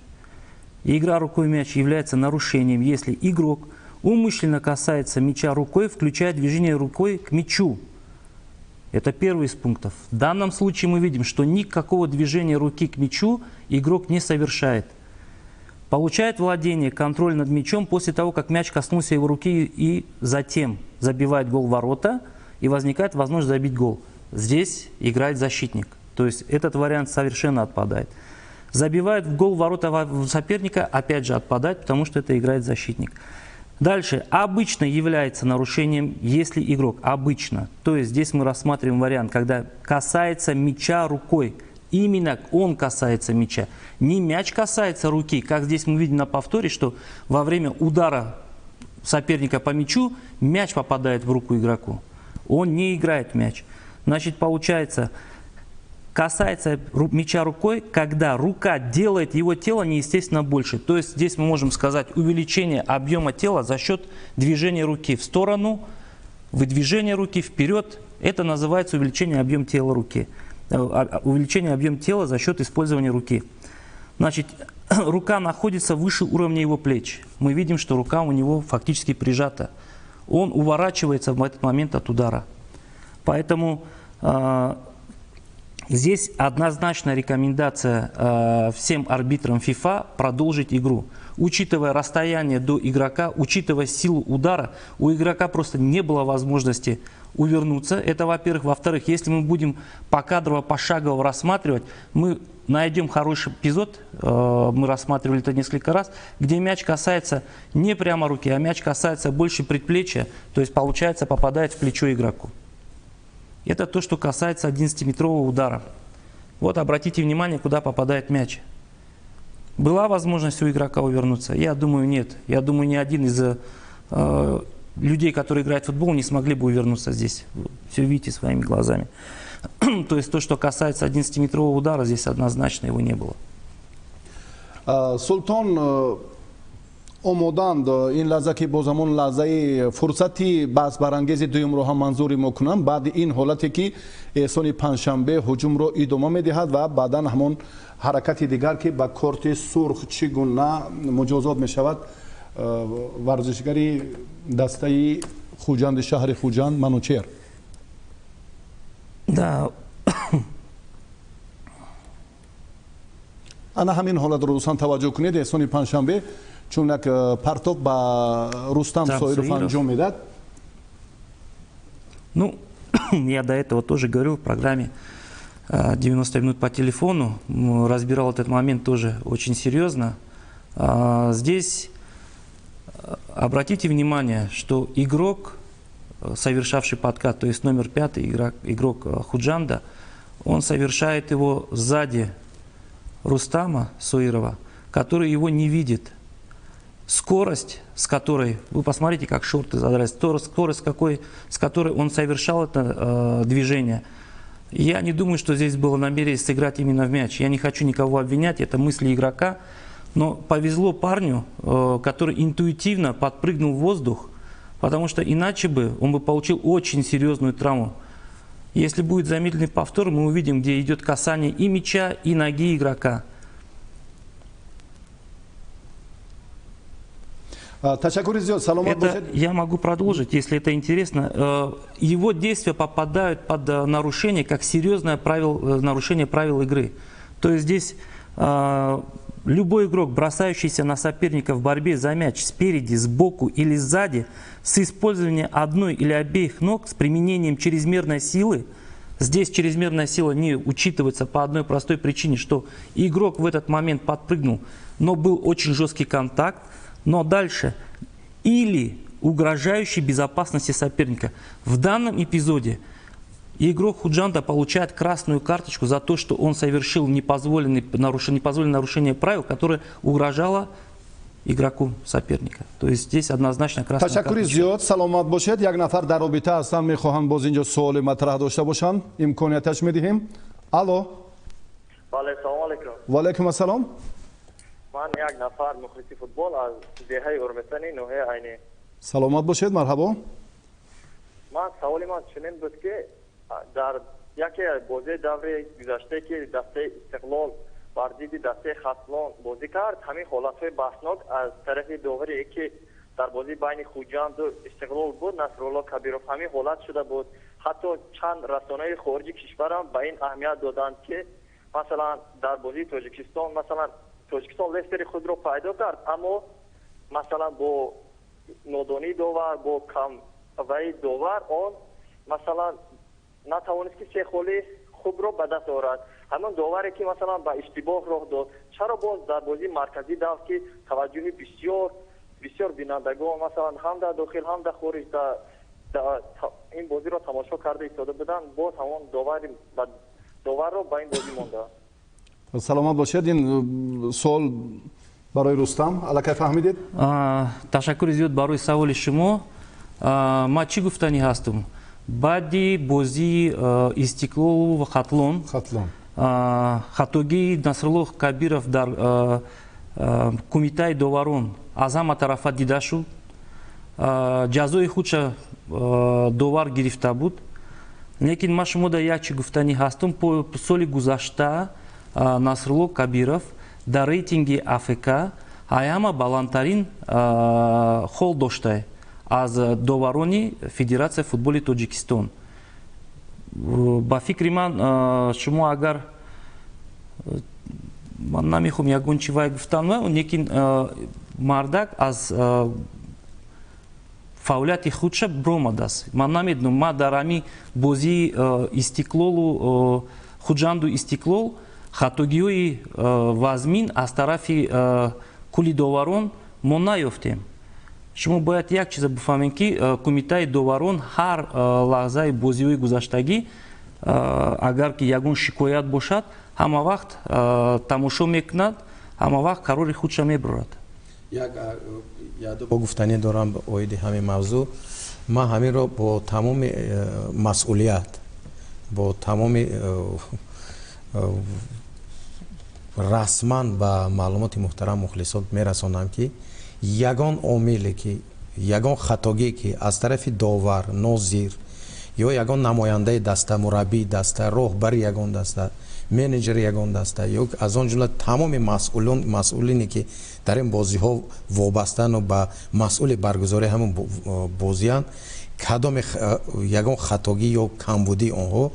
Игра рукой в мяч является нарушением, если игрок умышленно касается мяча рукой, включая движение рукой к мячу. Это первый из пунктов. В данном случае мы видим, что никакого движения руки к мячу игрок не совершает. Получает владение, контроль над мячом после того, как мяч коснулся его руки и затем забивает гол в ворота, и возникает возможность забить гол. Здесь играет защитник. То есть этот вариант совершенно отпадает. Забивает в гол ворота соперника, опять же отпадает, потому что это играет защитник. Дальше. Обычно является нарушением, если игрок обычно, то есть здесь мы рассматриваем вариант, когда касается мяча рукой. Именно он касается мяча. Не мяч касается руки, как здесь мы видим на повторе, что во время удара соперника по мячу мяч попадает в руку игроку. Он не играет мяч. Значит, получается, касается мяча рукой, когда рука делает его тело неестественно больше. То есть здесь мы можем сказать увеличение объема тела за счет движения руки в сторону, выдвижение руки вперед. Это называется увеличение объема тела руки. Увеличение объема тела за счет использования руки. Значит, рука находится выше уровня его плеч. Мы видим, что рука у него фактически прижата. Он уворачивается в этот момент от удара. Поэтому здесь однозначная рекомендация всем арбитрам ФИФА продолжить игру. Учитывая расстояние до игрока, учитывая силу удара, у игрока просто не было возможности увернуться. Это, во-первых. Во-вторых, если мы будем покадрово, пошагово рассматривать, мы найдем хороший эпизод, мы рассматривали это несколько раз, где мяч касается не прямо руки, а мяч касается больше предплечья, то есть, получается, попадает в плечо игроку. Это то, что касается 11-метрового удара. Вот обратите внимание, куда попадает мяч. Была возможность у игрока увернуться? Я думаю, нет. Я думаю, ни один из людей, которые играют в футбол, не смогли бы увернуться здесь. Все видите своими глазами. То есть то, что касается 11-метрового удара, здесь однозначно его не было. Султон, омоданд ин лаҳза, ки боз ҳамон лаҳзаи фурсати баҳсбарангези дуюмро ҳам манзури мо кунам, баъди ин ҳолате, ки Эҳсони Панҷшанбе ҳуҷумро идома медиҳад ва баъдан ҳамон ҳаракати дигар, ки ба корти сурх чӣ гуна муҷозот мешавад варзишгари дастаи Хуҷанди шаҳри Хуҷанд Манучер. Да. Ана ҳамин ҳолатро дӯстон таваҷҷӯҳ кунед. Эҳсони Панҷшанбе чун як партоб ба Рустам Соиров анҷом медад. Ну, я до этого тоже говорил в программе 90 минут по телефону, разбирал этот момент тоже очень серьезно. Здесь обратите внимание, что игрок, совершавший подкат, то есть номер 5, игрок Худжанда, он совершает его сзади Рустама Соирова, который его не видит. Скорость, с которой, вы посмотрите, как шорты задрали, скорость, с которой он совершал это движение, я не думаю, что здесь было намерение сыграть именно в мяч. Я не хочу никого обвинять, это мысли игрока. Но повезло парню, который интуитивно подпрыгнул в воздух, потому что иначе бы он бы получил очень серьезную травму. Если будет замедленный повтор, мы увидим, где идет касание и мяча, и ноги игрока. Это я могу продолжить, если это интересно. Его действия попадают под нарушение, как серьезное нарушение правил игры. То есть здесь любой игрок, бросающийся на соперника в борьбе за мяч спереди, сбоку или сзади, с использованием одной или обеих ног, с применением чрезмерной силы, здесь чрезмерная сила не учитывается по одной простой причине, что игрок в этот момент подпрыгнул, но был очень жесткий контакт, но дальше или угрожающий безопасности соперника. В данном эпизоде игрок Худжанда получает красную карточку за то, что он совершил непозволенное нарушение правил, которое угрожало игроку соперника. То есть здесь однозначно красная карточка. Ташаккури зиёд, саломат бошед. Як нафар дар робита ҳастанд, мехоҳанд боз инҷо суоли матраҳ дошта бошанд. Имконияташ медиҳем. Алло. Бале, салом алейкум. Ва алейкум ассалом. Ман як нафар мухлиси футбол аз деҳаи Урмистани ноҳияи Айнӣ. Саломат бошед, марҳабо. Ман саволи ман чунин буд, ки дар яке аз бозии даври гузашта, ки дастаи Истиқлол бар зидди дастаи Хатлон бозӣ кард, ҳамин ҳолатҳои баҳснок аз тарафи доваре, ки дар бозии байни Хуҷанду Истиқлол буд, Насрулло Кабиров, ҳамин ҳолат шуда буд. Ҳатто чанд расонаи хориҷи кишварам ба ин аҳамият доданд, ки масалан дар бозии Тоҷикистон, масалан Тоҷикистон лестери худро пайдо кард, аммо масалан бо нодонии довар, бо камваи довар он масалан натавонист, ки се холи хубро ба даст орад. Ҳамон доваре, ки масалан ба иштибоҳ роҳ дод, чаро боз дар бозии марказӣ дафт, ки таваҷҷӯҳи бисёр бисёр бинандагон масалан ҳам дар дохил, ҳам дар хориҷ ин бозиро тамошо карда истода буданд, боз ҳамон доварро ба ин бозӣ монда. Саломат бошед. Ин суол барои Рустам, аллакай фаҳмидед? Ташаккури зиёд барои саволи шумо. Ман чӣ гуфтанӣ ҳастам? Баъди бозии Истиқлолу ва Хатлон, хатогии Насрулло Кабиров дар кумитаи доварон аз ҳама тарафа дида шуд. Ҷазои худша довар гирифта буд. Лекин ман шумо дар як чӣ гуфтанӣ ҳастам. Соли гузашта Насрулло Кабиров дар рейтинги АФК ҳама баландтарин хол дошта аз доварони Федератсияи футболи Тоҷикистон. Ба фикри ман, шумо агар, ман намехоҳам ягон чи вай гуфтан, лекин мардак аз фаъолияти худша биромадааст. Ман намедонам, ман дар ҳамин бозии Истиқлолу Хуҷанду Истиқлол хатогиҳои вазмин аз тарафи кулли доварон мо наёфтем. Шумо бояд як чиза бифаҳмем, ки кумитаи доварон ҳар лаҳзаи бозиҳои гузаштагӣ, агар ки ягон шикоят бошад, ҳама вақт тамошо мекунад, ҳама вақт қарори худша мебарорад. Як бо гуфтанӣ дорам оиди ҳамин мавзӯъ. Ман ҳаминро бо тамоми масъулият, бо тамоми расман ба маълумоти муҳтарам мухлисот мерасонам, ки ягон омиле, ки ягон хатогие, ки аз тарафи довар, нозир ё ягон намояндаи даста, мураббии даста, роҳбари ягон даста, менеҷери ягон даста ё аз он ҷумла тамоми масъулине, ки дар ин бозиҳо вобастану ба масъули баргузории ҳамон бозианд, кадоми ягон хатогӣ ё камбудии онҳо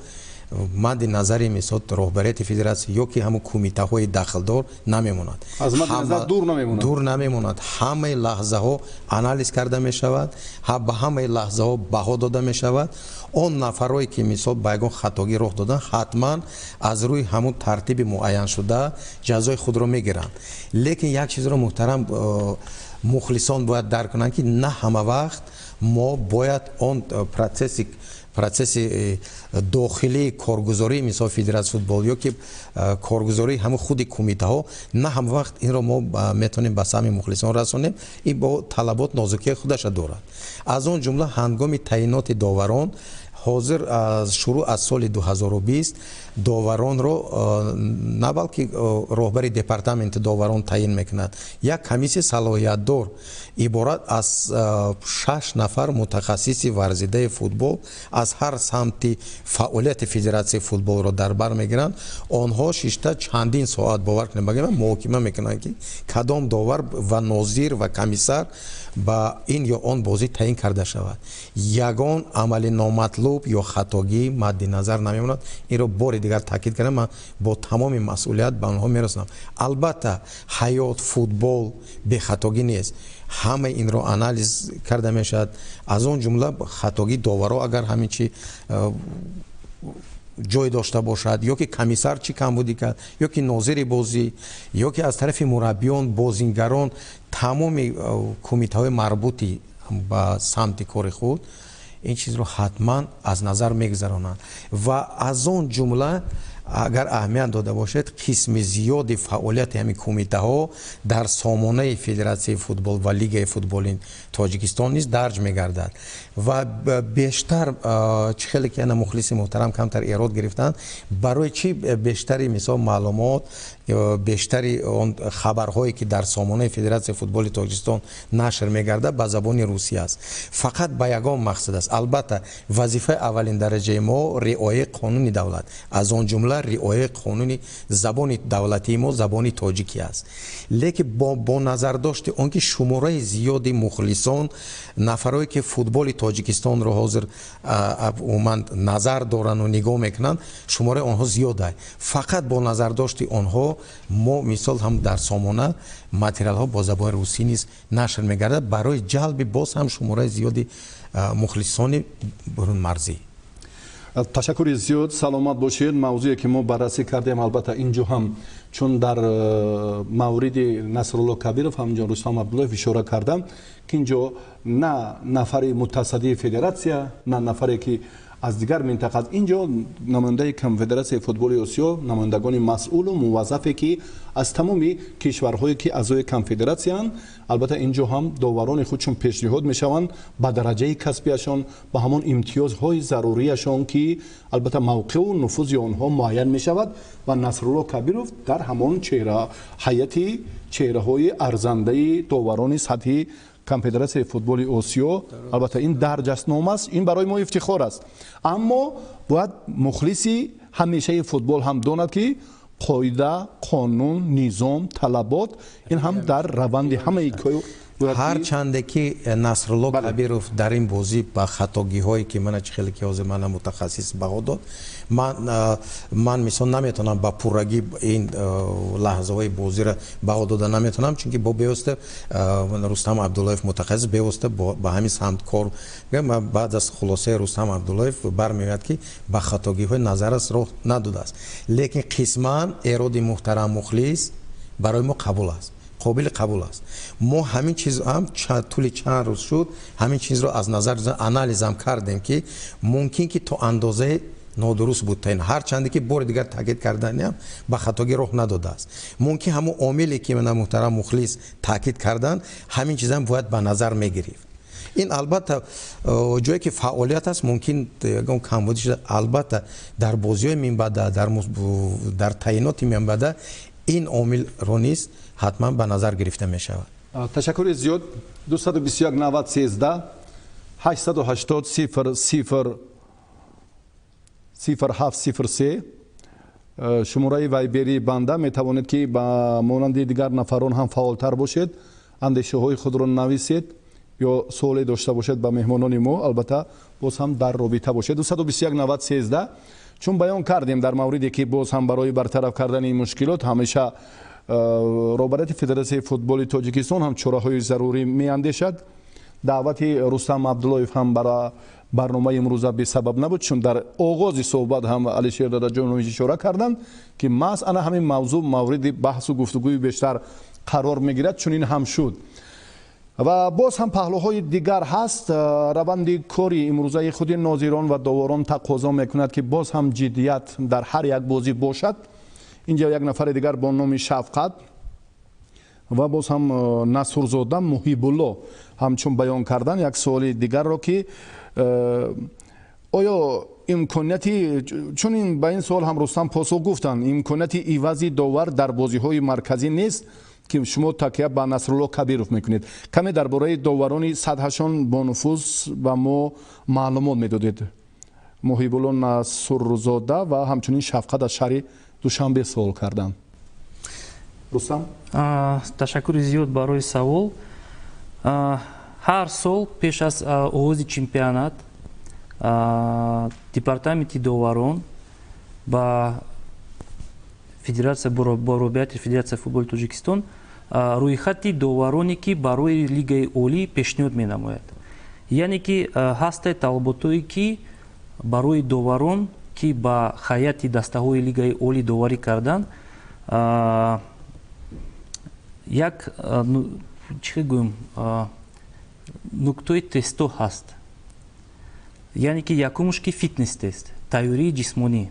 Мадди назари мисол роҳбарияти федератсия ё ки ҳамун кумитаҳои дахлдор намемонад. Аз мадди назар дур намемонад. Дур намемонад. Ҳамаи лаҳзаҳо анализ карда мешавад, ба ҳамаи лаҳзаҳо баҳо дода мешавад. Он нафарое ки мисол ба ягон хатогӣ роҳ доданд, ҳатман аз рӯи ҳамун тартиби муайяншуда ҷазои худро мегиранд. Лекин як чизро, муҳтарам мухлисон, бояд дарк кунанд, ки на ҳама вақт мо бояд он процесси дохилии коргузории мисол федератсияи футбол ё ки коргузории ҳамун худи кумитаҳо, на ҳама вақт инро мо метавонем ба самъи мухлисон расонем. Ин бо талабот, нозукии худаша дорад. Аз он ҷумла ҳангоми таъиноти доварон ҳозир шурӯъ аз соли 2020 доваронро на балки роҳбари департаменти доварон таъин мекунад. Як комиссияи салоҳиятдор иборат аз шаш нафар мутахассиси варзидаи футбол аз ҳар самти фаъолияти федератсияи футболро дар бар мегиранд. Онҳо шишта чандин соат, бовар кунед, багӯям, муҳокима мекунанд, ки кадом довар ва нозир ва комиссар ба ин ё он бозӣ таъин карда шавад. Ягон амали номатлуб ё хатогӣ мадди назар намемонад. Инро бори дигар таъкид кардам, ман бо тамоми масъулият ба онҳо мерасонам. Албатта, ҳаёт, футбол бехатогӣ нест. Ҳамаи инро анализ карда мешавад, аз он ҷумла хатогии доваро, агар ҳамин чи ҷой дошта бошад, ё ки комиссар чӣ камбудӣ кард, ё ки нозири бозӣ, ё ки аз тарафи мураббиён, бозингарон, тамоми кумитаҳои марбути ба самти кори худ ин чизро ҳатман аз назар мегузаронанд. Ва аз он ҷумла, агар аҳамият дода бошед, қисми зиёди фаъолияти ҳамин кумитаҳо дар сомонаи федератсияи футбол ва лигаи футболи Тоҷикистон низ дарҷ мегардад. Ва бештар чӣ хеле ки ана мухлиси муҳтарам камтар эрод гирифтанд, барои чӣ бештари мисол маълумот, бештари он хабарҳое ки дар сомонаи федератсияи футболи Тоҷикистон нашр мегардад, ба забони русӣ аст? Фақат ба ягон мақсад аст. Албатта, вазифаи аввалин дараҷаи мо риояи қонуни давлат, аз он ҷумла риояи қонуни забони давлатии мо, забони тоҷикӣ аст. Лекин бо назардошти он ки шумораи зиёди мухлисон, нафарое ки футболи Тоҷикистонро ҳозир умуман назар дорану нигоҳ мекунанд, шумораи онҳо зиёд аст, фақат бо назардошти онҳо мо мисол ҳам дар сомона материалҳо бо забони русӣ низ нашр мегардад, барои ҷалби боз ҳам шумораи зиёди мухлисони бурунмарзӣ. Ташаккури зиёд, саломат бошед. Мавзӯе ки мо баррасӣ кардем, албатта, инҷо ҳам чун дар мавриди Насрулло Кабиров ҳамҷон Рустам Абдуллоев ишора кардам, ки инҷо на нафари мутасаддии федератсия, на нафаре ки аз дигар минтақа аст, инҷо намояндаи Конфедератсияи футболи Осиё, намояндагони масъулу муваззафе ки аз тамоми кишварҳое ки аъзои конфедератсияанд, албатта, инҷо ҳам доварони худшон пешниҳод мешаванд ба дараҷаи касбияшон, ба ҳамон имтиёзҳои зарурияшон, ки албатта мавқеу нуфузи онҳо муайян мешавад. Ва Насрулло Кабиров дар ҳамон чеҳра ҳайати чеҳраҳои арзандаи доварони сатҳи Конфедератсияи футболи Осиё, албатта, ин дарҷ аст, ном аст, ин барои мо ифтихор аст. Аммо бояд мухлиси ҳамешаи футбол ҳам донад, ки қоида, қонун, низом, талабот ин ҳам дар раванди ҳамаи Ҳарчанде ки Насрулло Кабиров дар ин бозӣ ба хатогиҳое ки мана чӣ хеле ки ҳозир мана мутахассис баҳо дод, ман мисол наметавонам ба пуррагӣ ин лаҳзаҳои бозиро баҳо дода наметавонам, чунки бо бевосита Рустам Абдуллоев, мутахассис, бевосита ба ҳамин самт кор. Баъд аз хулосаи Рустам Абдуллоев бармеояд, ки ба хатогиҳои назаррас роҳ надодааст, лекин қисман эроди муҳтарам мухлис барои мо қабул аст, қобили қабул аст. Мо ҳамин чиз ҳам тӯли чанд рӯз шуд, ҳамин чизро аз назар анализам кардем, ки мумкин ки то андозае нодуруст буд таъин. Ҳарчанде ки бори дигар таъкид карданиам, ба хатогӣ роҳ надодааст. Мумкин ҳамон омиле ки мана муҳтарам мухлис таъкид карданд, ҳамин чизам бояд ба назар мегирифт. Ин албатта ҷое ки фаъолият аст, мумкин ягон камбудӣ шуда. Албатта, дар бозиҳои минбаъда, дар таъиноти минбаъда ин омилро низ ҳатман ба назар гирифта мешавад. Ташаккури зиёд. 221 90 13 880 0 0 07 03 шумораи вайбери банда. Метавонед, ки ба монанди дигар нафарон ҳам фаъолтар бошед, андешаҳои худро нависед ё суоле дошта бошед ба меҳмонони мо, албатта, боз ҳам дар робита бошед. 221 90 13. Чун баён кардем дар мавриде ки боз ҳам барои бартараф кардани ин мушкилот ҳамеша роҳбарияти Федератсияи футболи Тоҷикистон ҳам чораҳои зарурӣ меандешад. Даъвати Рустам Абдуллоев ҳам барои барномаи имрӯза бесабаб набуд, чун дар оғози суҳбат ҳам Алишер Дадаҷонович ишора карданд, ки маҳз ана ҳамин мавзӯъ мавриди баҳсу гуфтугӯи бештар қарор мегирад, чунин ҳам шуд. Ва боз ҳам паҳлӯҳои дигар ҳаст. Раванди кори имрӯзаи худи нозирон ва доварон тақозо мекунад, ки боз ҳам ҷиддият дар ҳар як бозӣ бошад. Инҷа як нафари дигар бо номи Шафқат ва боз ҳам Насурзода Муҳибулло ҳамчун баён кардан як суоли дигарро, ки оё имконияти, чун ин ба ин суол ҳам Рустам посух гуфтанд, имконияти ивази довар дар бозиҳои марказӣ нест, ки шумо такя ба Насрулло Кабиров мекунед. Каме дар бораи доварони сатҳашон бонуфуз ба мо маълумот медодед. Муҳибулло Насурзода ва ҳамчунин Шафқат аз шаҳри Душанбе суол карданд. Рустам? Ташаккури зиёд барои савол. Ҳар сол пеш аз оғози чемпионат департаменти доварон ба федератсия, ба роҳбарияти Федератсияи футболи Тоҷикистон рӯйхати довароне, ки барои Лигаи Олӣ пешниҳод менамояд. Яъне ки ҳастанд талаботое, ки барои доварон, ки ба ҳайати дастаҳои Лигаи Олӣ доварӣ кардан, як чӣ гӯем, нуктои тесто ҳаст. Яъне ки якумш ки фитнес тест, тайёрии ҷисмонӣ.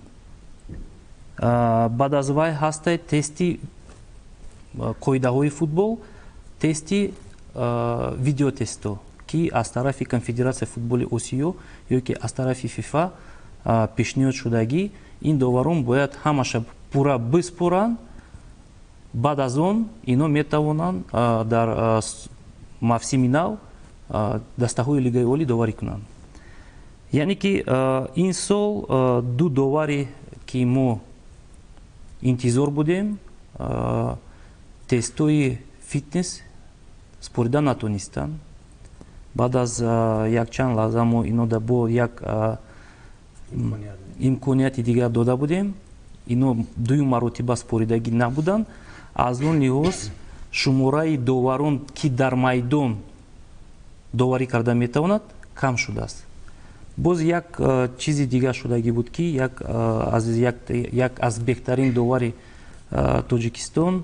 Баъд аз вай ҳастад тести қоидаҳои футбол, тести видеотесто, ки аз тарафи Конфедератсияи футболи Осиё ё ки аз тарафи ФИФА пешниҳод шудагӣ. Ин доварон бояд ҳамаша пурра биспоранд. Баъд аз он ино метавонанд дар мавсими нав дастаҳои Лигаи Олӣ доварӣ кунанд. Яъне ки ин сол ду доваре, ки мо интизор будем, тестои фитнес спорида натонистанд. Баъд аз якчанд лаҳза мо ино бо як имконияти дигар дода будем, ино дуюм маротиба споридагӣ набуданд. Аз он лиҳоз шумораи доварон, ки дар майдон доварӣ карда метавонад, кам шудааст. Боз як чизи дигар шудагӣ буд, ки як аз беҳтарин довари Тоҷикистон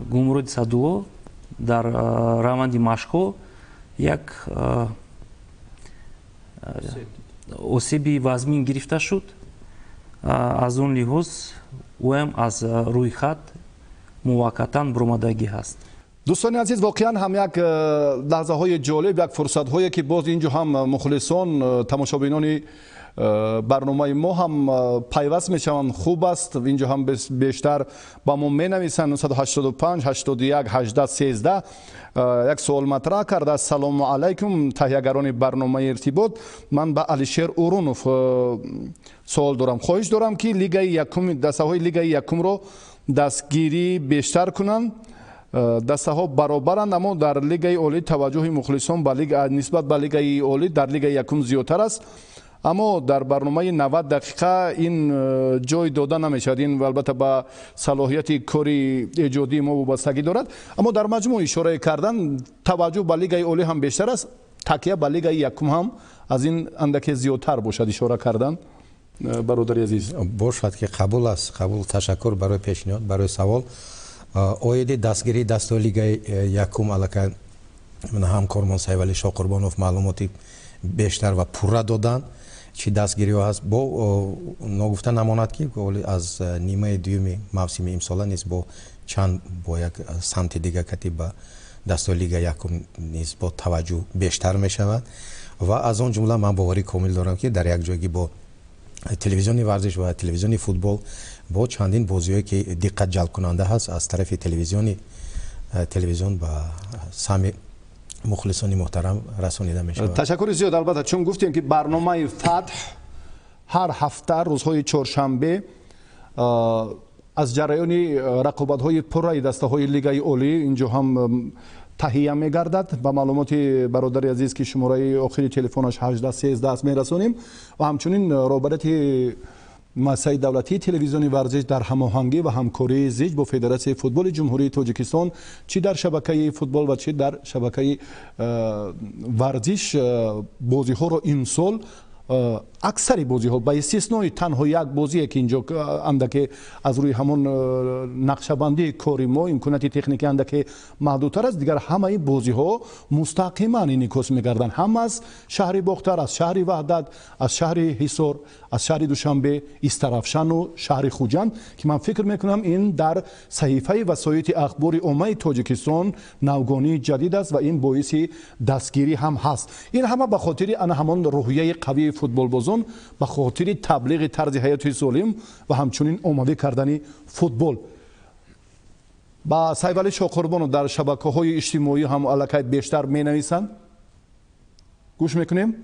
Гулмуроди Садулло дар раванди машқҳо як осеби вазмин гирифта шуд. Аз он лиҳоз ӯам аз рӯйхат муваққатан баромадагӣ ҳаст. Дӯстони азиз, воқеан ҳам як лаҳзаҳои ҷолиб, як фурсатҳое, ки боз инҷо ҳам мухлисон, тамошобинони барномаи мо ҳам пайваст мешаванд, хуб аст. Инҷо ҳам бештар ба мо менависанд. 985 81 18 13 як суол матраҳ кардааст. Салому алайкум, таҳиягарони барномаи иртибот. Ман ба Алишер Урунов суол дорам. Хоҳиш дорам, ки лигаи якум, дастаҳои лигаи якумро дастгирӣ бештар кунанд. Дастаҳо баробаранд, аммо дар Лигаи Олӣ таваҷҷӯҳи мухлисон нисбат ба Лигаи Олӣ дар Лигаи якум зиёдтар аст. Аммо дар барномаи 90 дақиқа ин ҷой дода намешавад. Ин албатта ба салоҳияти кори эҷодии мо вобастагӣ дорад. Аммо дар маҷмӯъ ишора кардан, таваҷҷӯҳ ба Лигаи Олӣ ҳам бештар аст, такя ба Лигаи якум ҳам аз ин андаке зиёдтар бошад. Ишора кардан, бародари азиз. Бошад ки қабул аст, қабул. Ташаккур барои пешниҳод, барои савол. Оиди дастгирии дастаи Лигаи якум аллакай ҳамкормон Сайвали Шоқурбонов маълумоти бештар ва пурра доданд, чӣ дастгириҳо ҳаст. Бо ногуфта намонад, ки аз нимаи дуюми мавсими имсола низ бо чанд бо як самти дига кати ба дастаи Лига якум низ бо таваҷҷӯҳ бештар мешавад ва аз он ҷумла ман боварӣ комил дорам, ки дар як ҷойгӣ бо телевизиони варзиш ва телевизиони футбол бо чандин бозиҳое, ки диққат ҷалбкунанда ҳаст, аз тарафи телевизион ба сами мухлисони муҳтарам расонида мешавад. Ташаккури зиёд. Албатта, чун гуфтем, ки барномаи Фатҳ ҳар ҳафта рӯзҳои чоршанбе аз ҷараёни рақобатҳои пурраи дастаҳои Лигаи Олӣ инҷо ҳам таҳия мегардад. Ба маълумоти бародари азиз, ки шумораи охири телефонаш 1813 аст, мерасонем ва ҳамчунин роҳбарияти муассисаи давлатии телевизиони варзиш дар ҳамоҳангӣ ва ҳамкории зич бо Федератсияи футболи Ҷумҳурии Тоҷикистон чӣ дар шабакаи футбол ва чӣ дар шабакаи варзиш бозиҳоро имсол аксари бозиҳо ба истиснои танҳо як бозие, ки инҷо андаке аз рӯи ҳамон нақшабандии кори мо имконияти техникӣ андаке маҳдудтар аст, дигар ҳамаи бозиҳо мустақиман инъикос мегарданд, ҳам аз шаҳри Бохтар, аз шаҳри Ваҳдат, аз шаҳри Ҳисор, аз шаҳри Душанбе, Истарафшану шаҳри Хуҷанд, ки ман фикр мекунам, ин дар саҳифаи васоити ахбори оммаи Тоҷикистон навгонии ҷадид аст ва ин боиси дастгирӣ ҳам ҳаст. Ин ҳама ба хотири ана ҳамон рӯҳияи қавии футболбозон, ба хотири таблиғи тарзи ҳаёти солим ва ҳамчунин оммавӣ кардани футбол. Ба Сайфалӣ Шоҳқурбонов дар шабакаҳои иҷтимоӣ ҳам аллакай бештар менависанд. Гӯш мекунем.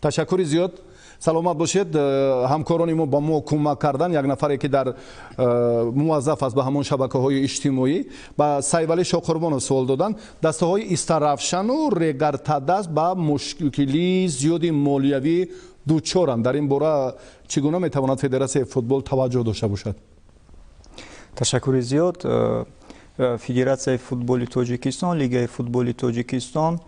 Ташаккури зиёд, саломат бошед. Ҳамкорони мо ба мо кӯмак кардан. Як нафаре, ки дар муваззаф аст ба ҳамон шабакаҳои иҷтимоӣ, ба Сайфалӣ Шоҳқурбонов суол доданд. Дастаҳои Истарафшану Регартадас ба мушкилии зиёди молиявӣ дучоранд. Дар ин бора чӣ гуна метавонад Федератсияи футбол таваҷҷӯҳ дошта бошад? Ташаккури зиёд. Федератсияи футболи Тоҷикистон, Лигаи футболи Тоҷикистон,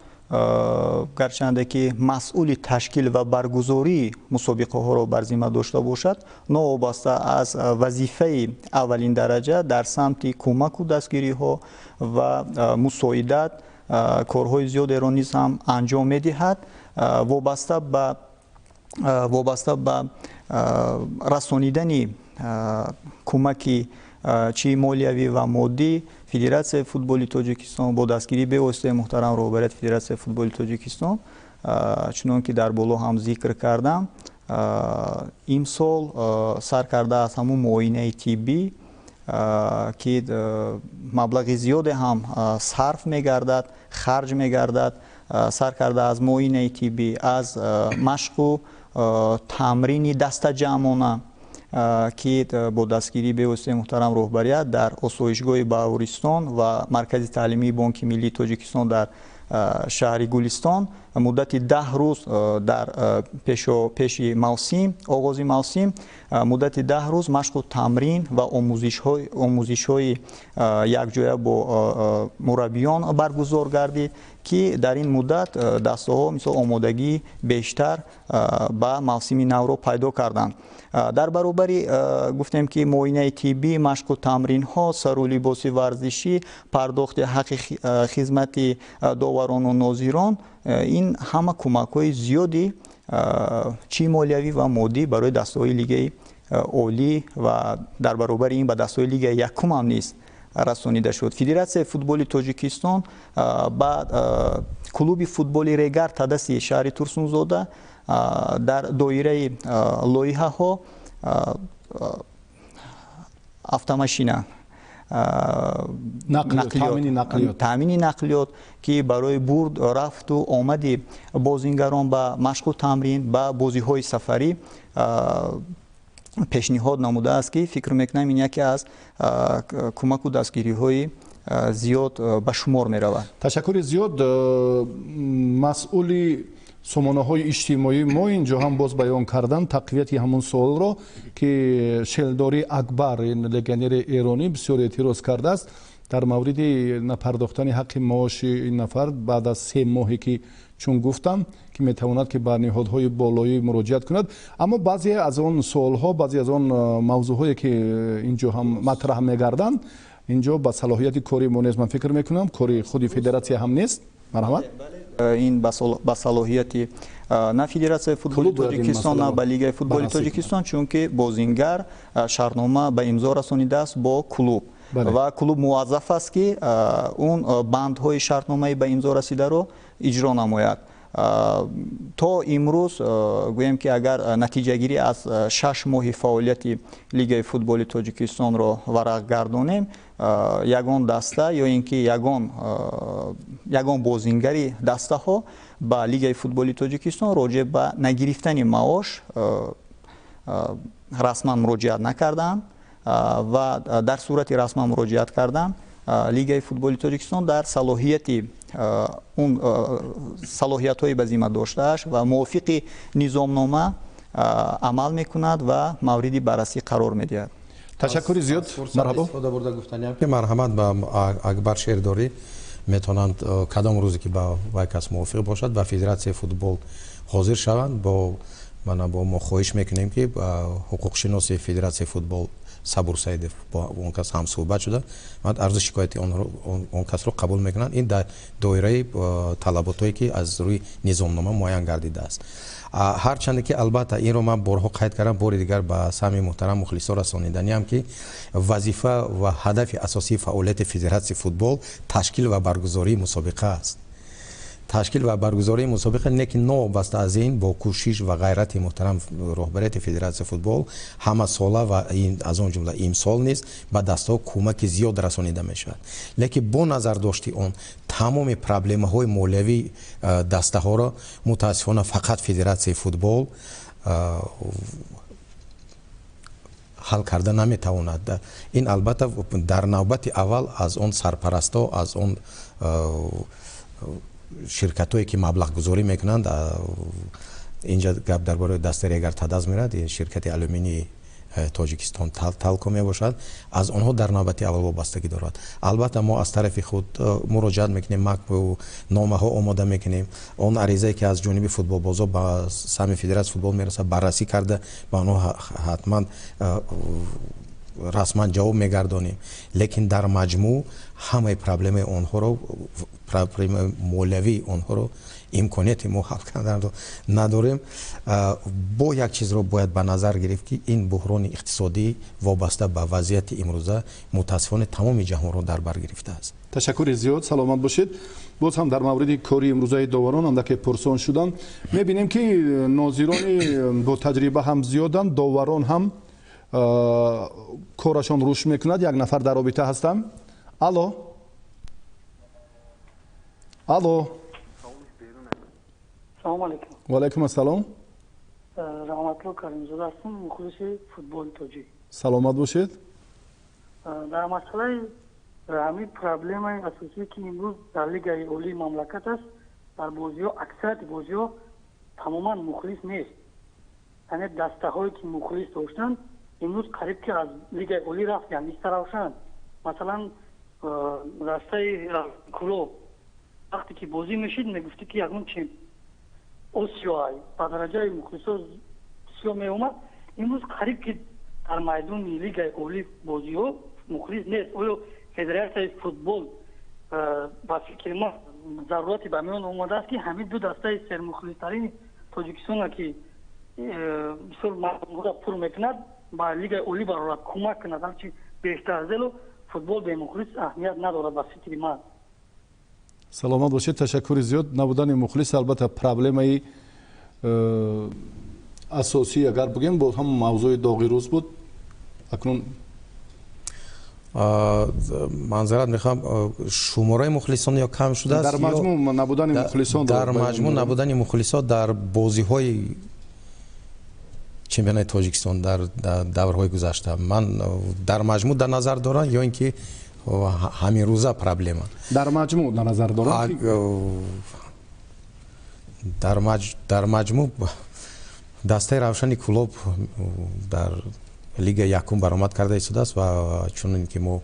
гарчанде ки масъули ташкил ва баргузории мусобиқаҳоро бар зимма дошта бошад, новобаста аз вазифаи аввалин дараҷа дар самти кӯмаку дастгириҳо ва мусоидат корҳои зиёдеро низ ҳам анҷом медиҳад. Вобаста ба расонидани кӯмаки чӣ молиявӣ ва моддӣ, Федератсияи футболи Тоҷикистон бо дастгирии бевоситаи муҳтарам роҳбарияти Федератсияи футболи Тоҷикистон, чунон ки дар боло ҳам зикр кардам, имсол сар карда аз ҳамун муоинаи тиббӣ, ки маблағи зиёде ҳам сарф мегардад, харҷ мегардад, сар карда аз муоинаи тиббӣ, аз машқу тамрини дастаҷамъона, ки бо дастгирии бевоситаи муҳтарам роҳбарият дар осоишгоҳи Баҳористон ва Маркази таълимии Бонки Миллии Тоҷикистон дар шаҳри Гулистон муддати 10 рӯз дар пеши мавсим, оғози мавсим, муддати 10 рӯз машқу тамрин ва омӯзишҳои якҷоя бо мураббиён баргузор гардид, ки дар ин муддат дастаҳо мисол омодагии бештар ба мавсими навро пайдо карданд. Дар баробари гуфтем, ки муоинаи тиббӣ, машқу тамринҳо, сару либоси варзишӣ, пардохти ҳаққи хизмати доварону нозирон, ин ҳама кӯмакҳои зиёди чӣ молиявӣ ва моддӣ барои дастаҳои лигаи олӣ ва дар баробари ин ба дастаҳои лигаи якум ҳам низ расонида шуд. Федератсияи футболи Тоҷикистон ба клуби футболи Регар Тадаси шаҳри Турсунзода дар доираи лоиҳаҳо автомашина, таъмини нақлиёт, ки барои бурд, рафту омади бозингарон ба машқу тамрин, ба бозиҳои сафарӣ пешниҳод намудааст, ки фикр мекунам, ин яке аз кӯмаку дастгириҳои зиёд ба шумор меравад. Ташаккури зиёд. Масъули сомонаҳои иҷтимоии мо инҷо ҳам боз баён кардан тақвияти ҳамон суолро, ки Шелдори Акбар, ин легионери эронӣ, бисёр эътироз кардааст дар мавриди напардохтани ҳаққи маоши ин нафар баъд аз 3 моҳе, ки чун гуфтам, ки метавонад, ки ба ниҳодҳои болоӣ муроҷиат кунад. Аммо баъзе аз он суолҳо, баъзе аз он мавзӯъҳое, ки инҷо ҳам матраҳ мегарданд, инҷо ба салоҳияти кори мо нест, ман фикр мекунам, кори худи федератсия ҳам нест. Марҳамат. Ин ба салоҳияти на Федератсияи футболи Тоҷикистон, на ба Лигаи футболи Тоҷикистон, чунки бозингар шартнома ба имзо расонидааст бо клуб ва клуб муваззаф аст, ки он бандҳои шартномаи ба имзо расидаро иҷро намояд. То имрӯз гӯем, ки агар натиҷагирӣ аз 6 моҳи фаъолияти Лигаи футболи Тоҷикистонро варақ гардонем, ягон даста ё ин ки ягон бозингари дастаҳо ба Лигаи футболи Тоҷикистон роҷеъ ба нагирифтани маош расман муроҷиат накардаанд. Ва дар сурати расман муроҷиат кардан, Лигаи футболи Тоҷикистон дар салоҳияти он салоҳиятҳои ба зимма доштааш ва мувофиқи низомнома амал мекунад ва мавриди баррасӣ қарор медиҳад. Ташаккури зиёд. Марҳабо. Истифода бурда гуфтаниам, ки марҳамат ба Акбар Шердорӣ, метавонанд кадом рӯзе ки ба вай кас мувофиқ бошад, ба Федератсияи футбол ҳозир шаванд. Бо мана бо мо хоҳиш мекунем, ки ҳуқуқшиноси Федератсияи футбол Сабур Саидов бо он кас ҳамсӯҳбат шуда, арзу шикояти он касро қабул мекунанд. Ин дар доираи талаботҳое ки аз рӯи низомнома муайян гардидааст. Ҳарчанде ки албатта инро ман борҳо қайд кардам, бори дигар ба самъи муҳтарам мухлисо расониданиам, ки вазифа ва ҳадафи асосии фаъолияти Федератсияи футбол ташкил ва баргузории мусобиқа аст. Ташкил ва баргузории мусобиқа не ки новобаста аз ин, бо кӯшиш ва ғайрати муҳтарам роҳбарияти Федератсияи футбол ҳамасола ва аз он ҷумла имсол низ ба дастҳо кӯмаки зиёд расонида мешавад. Лекин бо назардошти он тамоми проблемаҳои молиявии дастаҳоро мутаассифона фақат Федератсияи футбол ҳал карда наметавонад. Ин албатта дар навбати аввал аз он сарпарастҳо, аз он ширкатҳое ки маблағгузорӣ мекунанд. Инҷа гап дар бораи дастаи Регар Тадаз мерад, ин ширкати алюминии Тоҷикистон Талко мебошад, аз онҳо дар навбати аввал вобастагӣ дорад. Албатта мо аз тарафи худ муроҷиат мекунем, номаҳо омода мекунем, он аризае ки аз ҷониби футболбозо ба самъи Федератсияи футбол мерасад, баррасӣ карда, ба онҳо ҳатман расман ҷавоб мегардонем. Лекин дар маҷмӯъ ҳамаи проблемаи онҳоро, проблемаи молиявии онҳоро имконияти мо ҳал карданро надорем. Бо як чизро бояд ба назар гирифт, ки ин буҳрони иқтисодӣ вобаста ба вазъияти имрӯза мутаассифона тамоми ҷаҳонро дар бар гирифтааст. Ташаккури зиёд, саломат бошед. Боз ҳам дар мавриди кори имрӯзаи доварон андаке пурсон шудам. Мебинем, ки нозирони бо таҷриба ҳам зиёданд, доварон ҳам корашон рушд мекунад. Як нафар дар робита ҳастам. Алло, алло. Салому алейкум. Ва алайкум ассалом. Раҳматулло Каримзода ҳастам, мухлиси футболи тоҷик. Саломат бошед. Дар масъалаи ҳамин проблемаи асосие ки имрӯз дар Лигаи олии мамлакат аст, дар бозиҳо, аксарияти бозиҳо тамоман мухлис нест. Яъне дастаҳое ки мухлис доштанд, имрӯз қариб ки аз Лигаи олӣ рафтанд, истаравшанд. Масалан, дастаи Кӯлоб вақте ки бозӣ мешид, мегуфтӣ ки ягон чем Осиё ба дараҷаи мухлисо бисёр меомад. Имрӯз қариб ки дар майдони Лигаи олӣ бозиҳо мухлис нест. Оё Федератсияи футбол, ба фикри ман, зарурати ба миён омадааст, ки ҳамин ду дастаи сермухлистарини Тоҷикистона, ки бисёр мардумро пур мекунад, ба Лигаи олӣ барорад, кӯмак кунад ҳарчи бештар, зеро футбол бемухлис аҳамият надорад, ба фикри ман? Саломат бошед, ташаккури зиёд. Набудани мухлис албатта проблемаи асосӣ, агар бигӯем, боз ҳам мавзӯи доғи рӯз буд. Акнун Манзарат мехоҳам, шумораи мухлисон ё кам шудааст? Дар маҷмӯъ набудани мухлисон. Дар маҷмӯъ набудани мухлисон дар бозиҳои чемпионати Тоҷикистон дар даврҳои гузашта ман дар маҷмӯъ дар назар дорам ё ин ки ҳамин рӯза проблема? Дар маҷмӯъ дар назар дорам. Дар маҷмӯъ дастаи Равшани Кӯлоб дар лига якум баромад карда истодааст ва чунин ки мо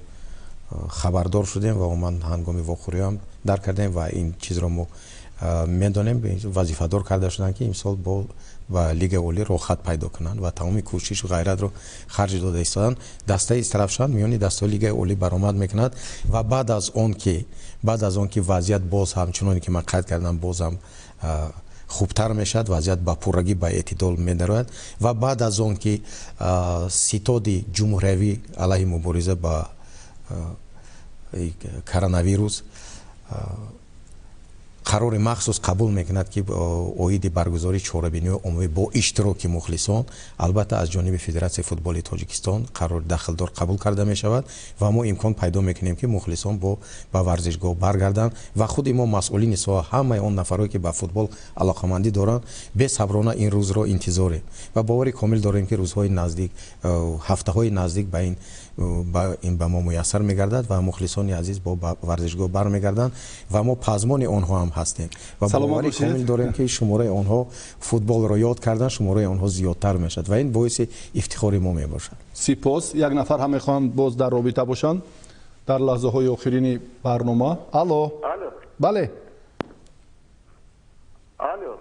хабардор шудем ва умуман ҳангоми вохӯриам дарк кардем ва ин чизро мо медонем, вазифадор карда шуданд, ки имсол бо ба Лигаи олӣ роҳхат пайдо кунанд ва тамоми кӯшишу ғайратро харҷ дода истоданд. Дастаи Истаравшан миёни дастаҳои Лигаи олӣ баромад мекунад ва баъд аз он ки вазъият боз ҳам, чуноне ки ман қайд кардам, боз ҳам хубтар мешавад, вазъият ба пуррагӣ ба эътидол медарояд ва баъд аз он ки ситоди ҷумҳуриявӣ алайҳи мубориза ба коронавирус Қарори махсус қабул мекунад, ки оиди баргузории чорабиниҳои оммавӣ бо иштироки мухлисон, албатта, аз ҷониби Федератсияи футболи Тоҷикистон қарори дахлдор қабул карда мешавад ва мо имкон пайдо мекунем, ки мухлисон бо ба варзишгоҳ баргарданд. Ва худи мо, масъулини соҳа, ҳамаи он нафарое, ки ба футбол алоқамандӣ доранд, бесаброна ин рӯзро интизорем ва бовари комил дорем, ки рӯзҳои наздик, ҳафтаҳои наздик ба ин ба мо муяссар мегардад ва мухлисони азиз бо ба варзишгоҳ бармегарданд ва мо пазмони онҳо ҳам ҳастем ва бовари комил дорем, ки шумораи онҳо футболро ёд кардан, шумораи онҳо зиёдтар мешавад ва ин боиси ифтихори мо мебошад. Сипос. Як нафар ҳам мехоҳанд боз дар робита бошанд дар лаҳзаҳои охирини барнома. Алло, бале.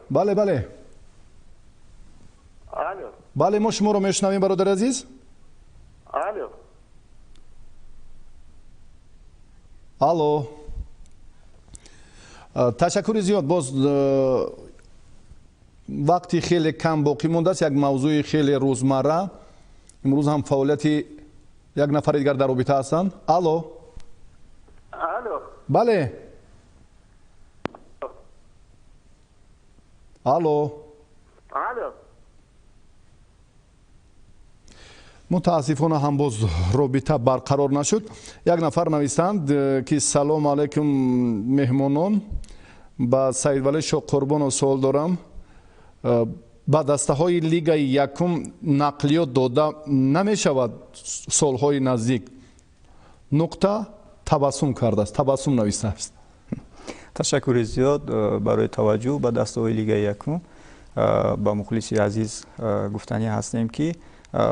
Бале, бале, бале, мо шуморо мешунавем, бародари азиз. Алло. Алло, ташаккури зиёд. Боз вақти хеле кам боқӣ мондааст. Як мавзӯи хеле рӯзмарра имрӯз ҳам фаъолияти як нафари дигар дар робита ҳастанд. Алло. Алло. Бале, алло. Алло. Мутаассифона, ҳам боз робита барқарор нашуд. Як нафар нависанд, ки салом алайкум, меҳмонон, ба Саидвалӣ Шоҳқурбонов суол дорам. Ба дастаҳои лигаи якум нақлиёт дода намешавад солҳои наздик? Нуқта, табассум кардааст, табассум навистааст. Ташаккури зиёд барои таваҷҷӯҳ ба дастаҳои лигаи якум. Ба мухлиси азиз гуфтанӣ ҳастем, ки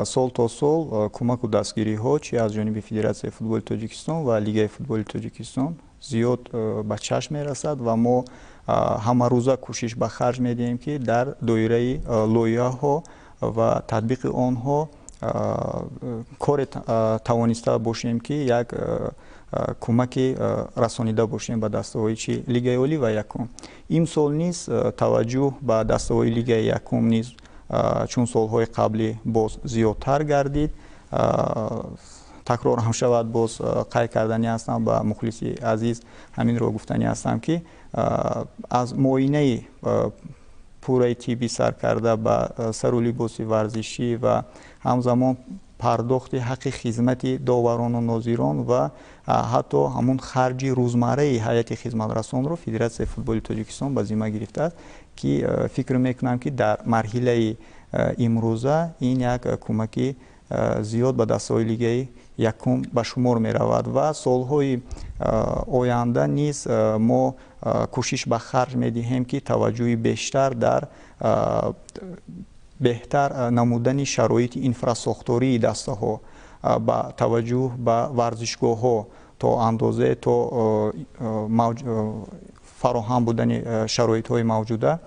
сол то сол кӯмаку дастгириҳо чи аз ҷониби Федератсияи футболи Тоҷикистон ва Лигаи футболи Тоҷикистон зиёд ба чашм мерасад ва мо ҳамарӯза кӯшиш ба харҷ медиҳем, ки дар доираи лоиҳаҳо ва татбиқи онҳо коре тавониста бошем, ки як кӯмаке расонида бошем ба дастаҳои чи лигаи олӣ ва якум. Имсол низ таваҷҷӯҳ ба дастаҳои лигаи якум низ чун солҳои қаблӣ боз зиёдтар гардид. Такрор ҳам шавад, боз қайд карданӣ ҳастам, ба мухлиси азиз ҳаминро гуфтанӣ ҳастам, ки аз муоинаи пурраи тиббӣ сар карда ба сару либоси варзишӣ ва ҳамзамон пардохти ҳаққи хизмати доварону нозирон ва ҳатто ҳамун харҷи рӯзмарраи ҳайати хизматрасонро Федератсияи футболи Тоҷикистон ба зимма гирифтааст, ки фикр мекунам, ки дар марҳилаи имрӯза ин як кӯмаки зиёд ба дастаҳои лигаи якум ба шумор меравад ва солҳои оянда низ мо кӯшиш ба харҷ медиҳем, ки таваҷҷӯҳи бештар дар беҳтар намудани шароити инфрасохтории дастаҳо, ба таваҷҷӯҳ ба варзишгоҳҳо, то андозе то фароҳам будани шароитҳои мавҷуда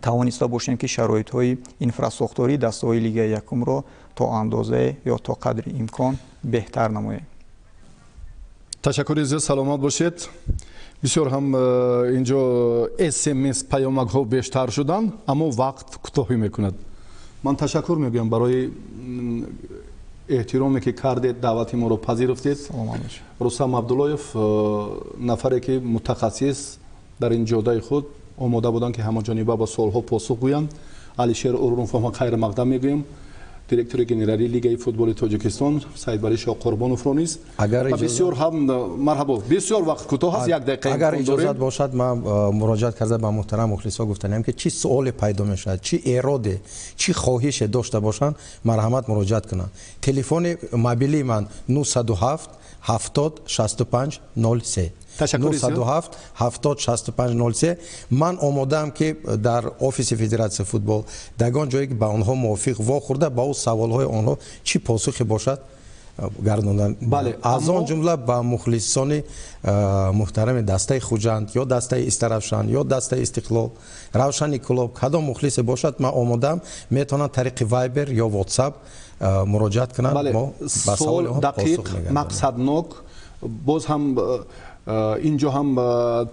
тавониста бошем, ки шароитҳои инфрасохтории дастаҳои лигаи якумро то андозе ё то қадри имкон беҳтар намоем. Ташаккури зиёд, саломат бошед. Бисёр ҳам инҷо СМС, паёмакҳо бештар шуданд, аммо вақт кӯтоҳӣ мекунад. Ман ташаккур мегӯям барои эҳтироме, ки кардед, даъвати моро пазируфтед. Рустам Абдуллоев, нафаре ки мутахассис дар ин ҷодаи худ, омода буданд, ки ҳамаҷониба ба суолҳо посух гӯянд. Алишер Уруновро хайр мақдам мегӯем, директори генералии Лигаи футболи Тоҷикистон. Саидвали Шоҳқурбоновро низ. Бисёр ҳам марҳабо. Бисёр вақт кӯтоҳ аст, як дақиқа. Агар иҷозат бошад, ман муроҷиат карда ба муҳтарам мухлисҳо гуфтаниам, ки чӣ суоле пайдо мешавад, чӣ эроде, чӣ хоҳише дошта бошанд, марҳамат, муроҷиат кунанд. Телефони мобилии ман 907 70 65 03, 907 70 65 03. Ман омодаам, ки дар офиси Федератсияи футбол, дар ягон ҷое, ки ба онҳо мувофиқ вохӯрда, ба ӯ саволҳои онҳо чӣ посухе бошад, гардондан. Аз он ҷумла ба мухлисони муҳтарами дастаи Хуҷанд ё дастаи Истаравшан ё дастаи Истиқлол, Равшани Кӯлоб, кадом мухлисе бошад, ман омодаам, метавонанд тариқи Вайбер ё Ватсап муроҷиат кунанд. Мо ба саволи дақиқ, мақсаднок, боз ҳам инҷо ҳам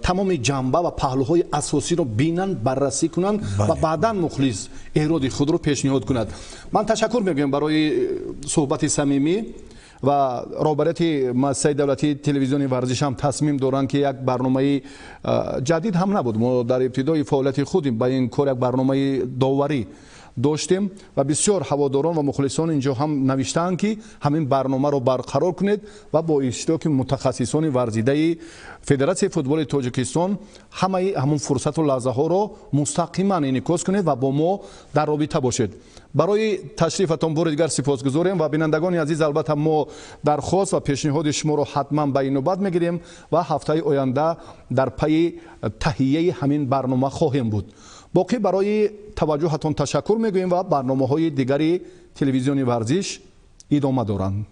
тамоми ҷанба ва паҳлӯҳои асосиро бинанд, баррасӣ кунанд ва баъдан мухлис эроди худро пешниҳод кунад. Ман ташаккур мегӯям барои суҳбати самимӣ. Ва роҳбарияти муассисаи давлатии телевизиони варзиш ҳам тасмим доранд, ки як барномаи ҷадид ҳам набуд. Мо дар ибтидои фаъолияти худ ба ин кор як барномаи доварӣ доштем ва бисёр ҳаводорон ва мухлисон инҷо ҳам навиштаанд, ки ҳамин барномаро барқарор кунед ва бо иштироки мутахассисони варзидаи Федератсияи футболи Тоҷикистон ҳамаи ҳамун фурсату лаҳзаҳоро мустақиман инъикос кунед ва бо мо дар робита бошед. Барои ташрифатон бори дигар сипосгузорем ва бинандагони азиз, албатта мо дархост ва пешниҳоди шуморо ҳатман ба инобат мегирем ва ҳафтаи оянда дар пайи таҳияи ҳамин барнома хоҳем буд. Боқӣ барои таваҷҷӯҳатон ташаккур мегӯем ва барномаҳои дигари телевизиони варзиш идома доранд.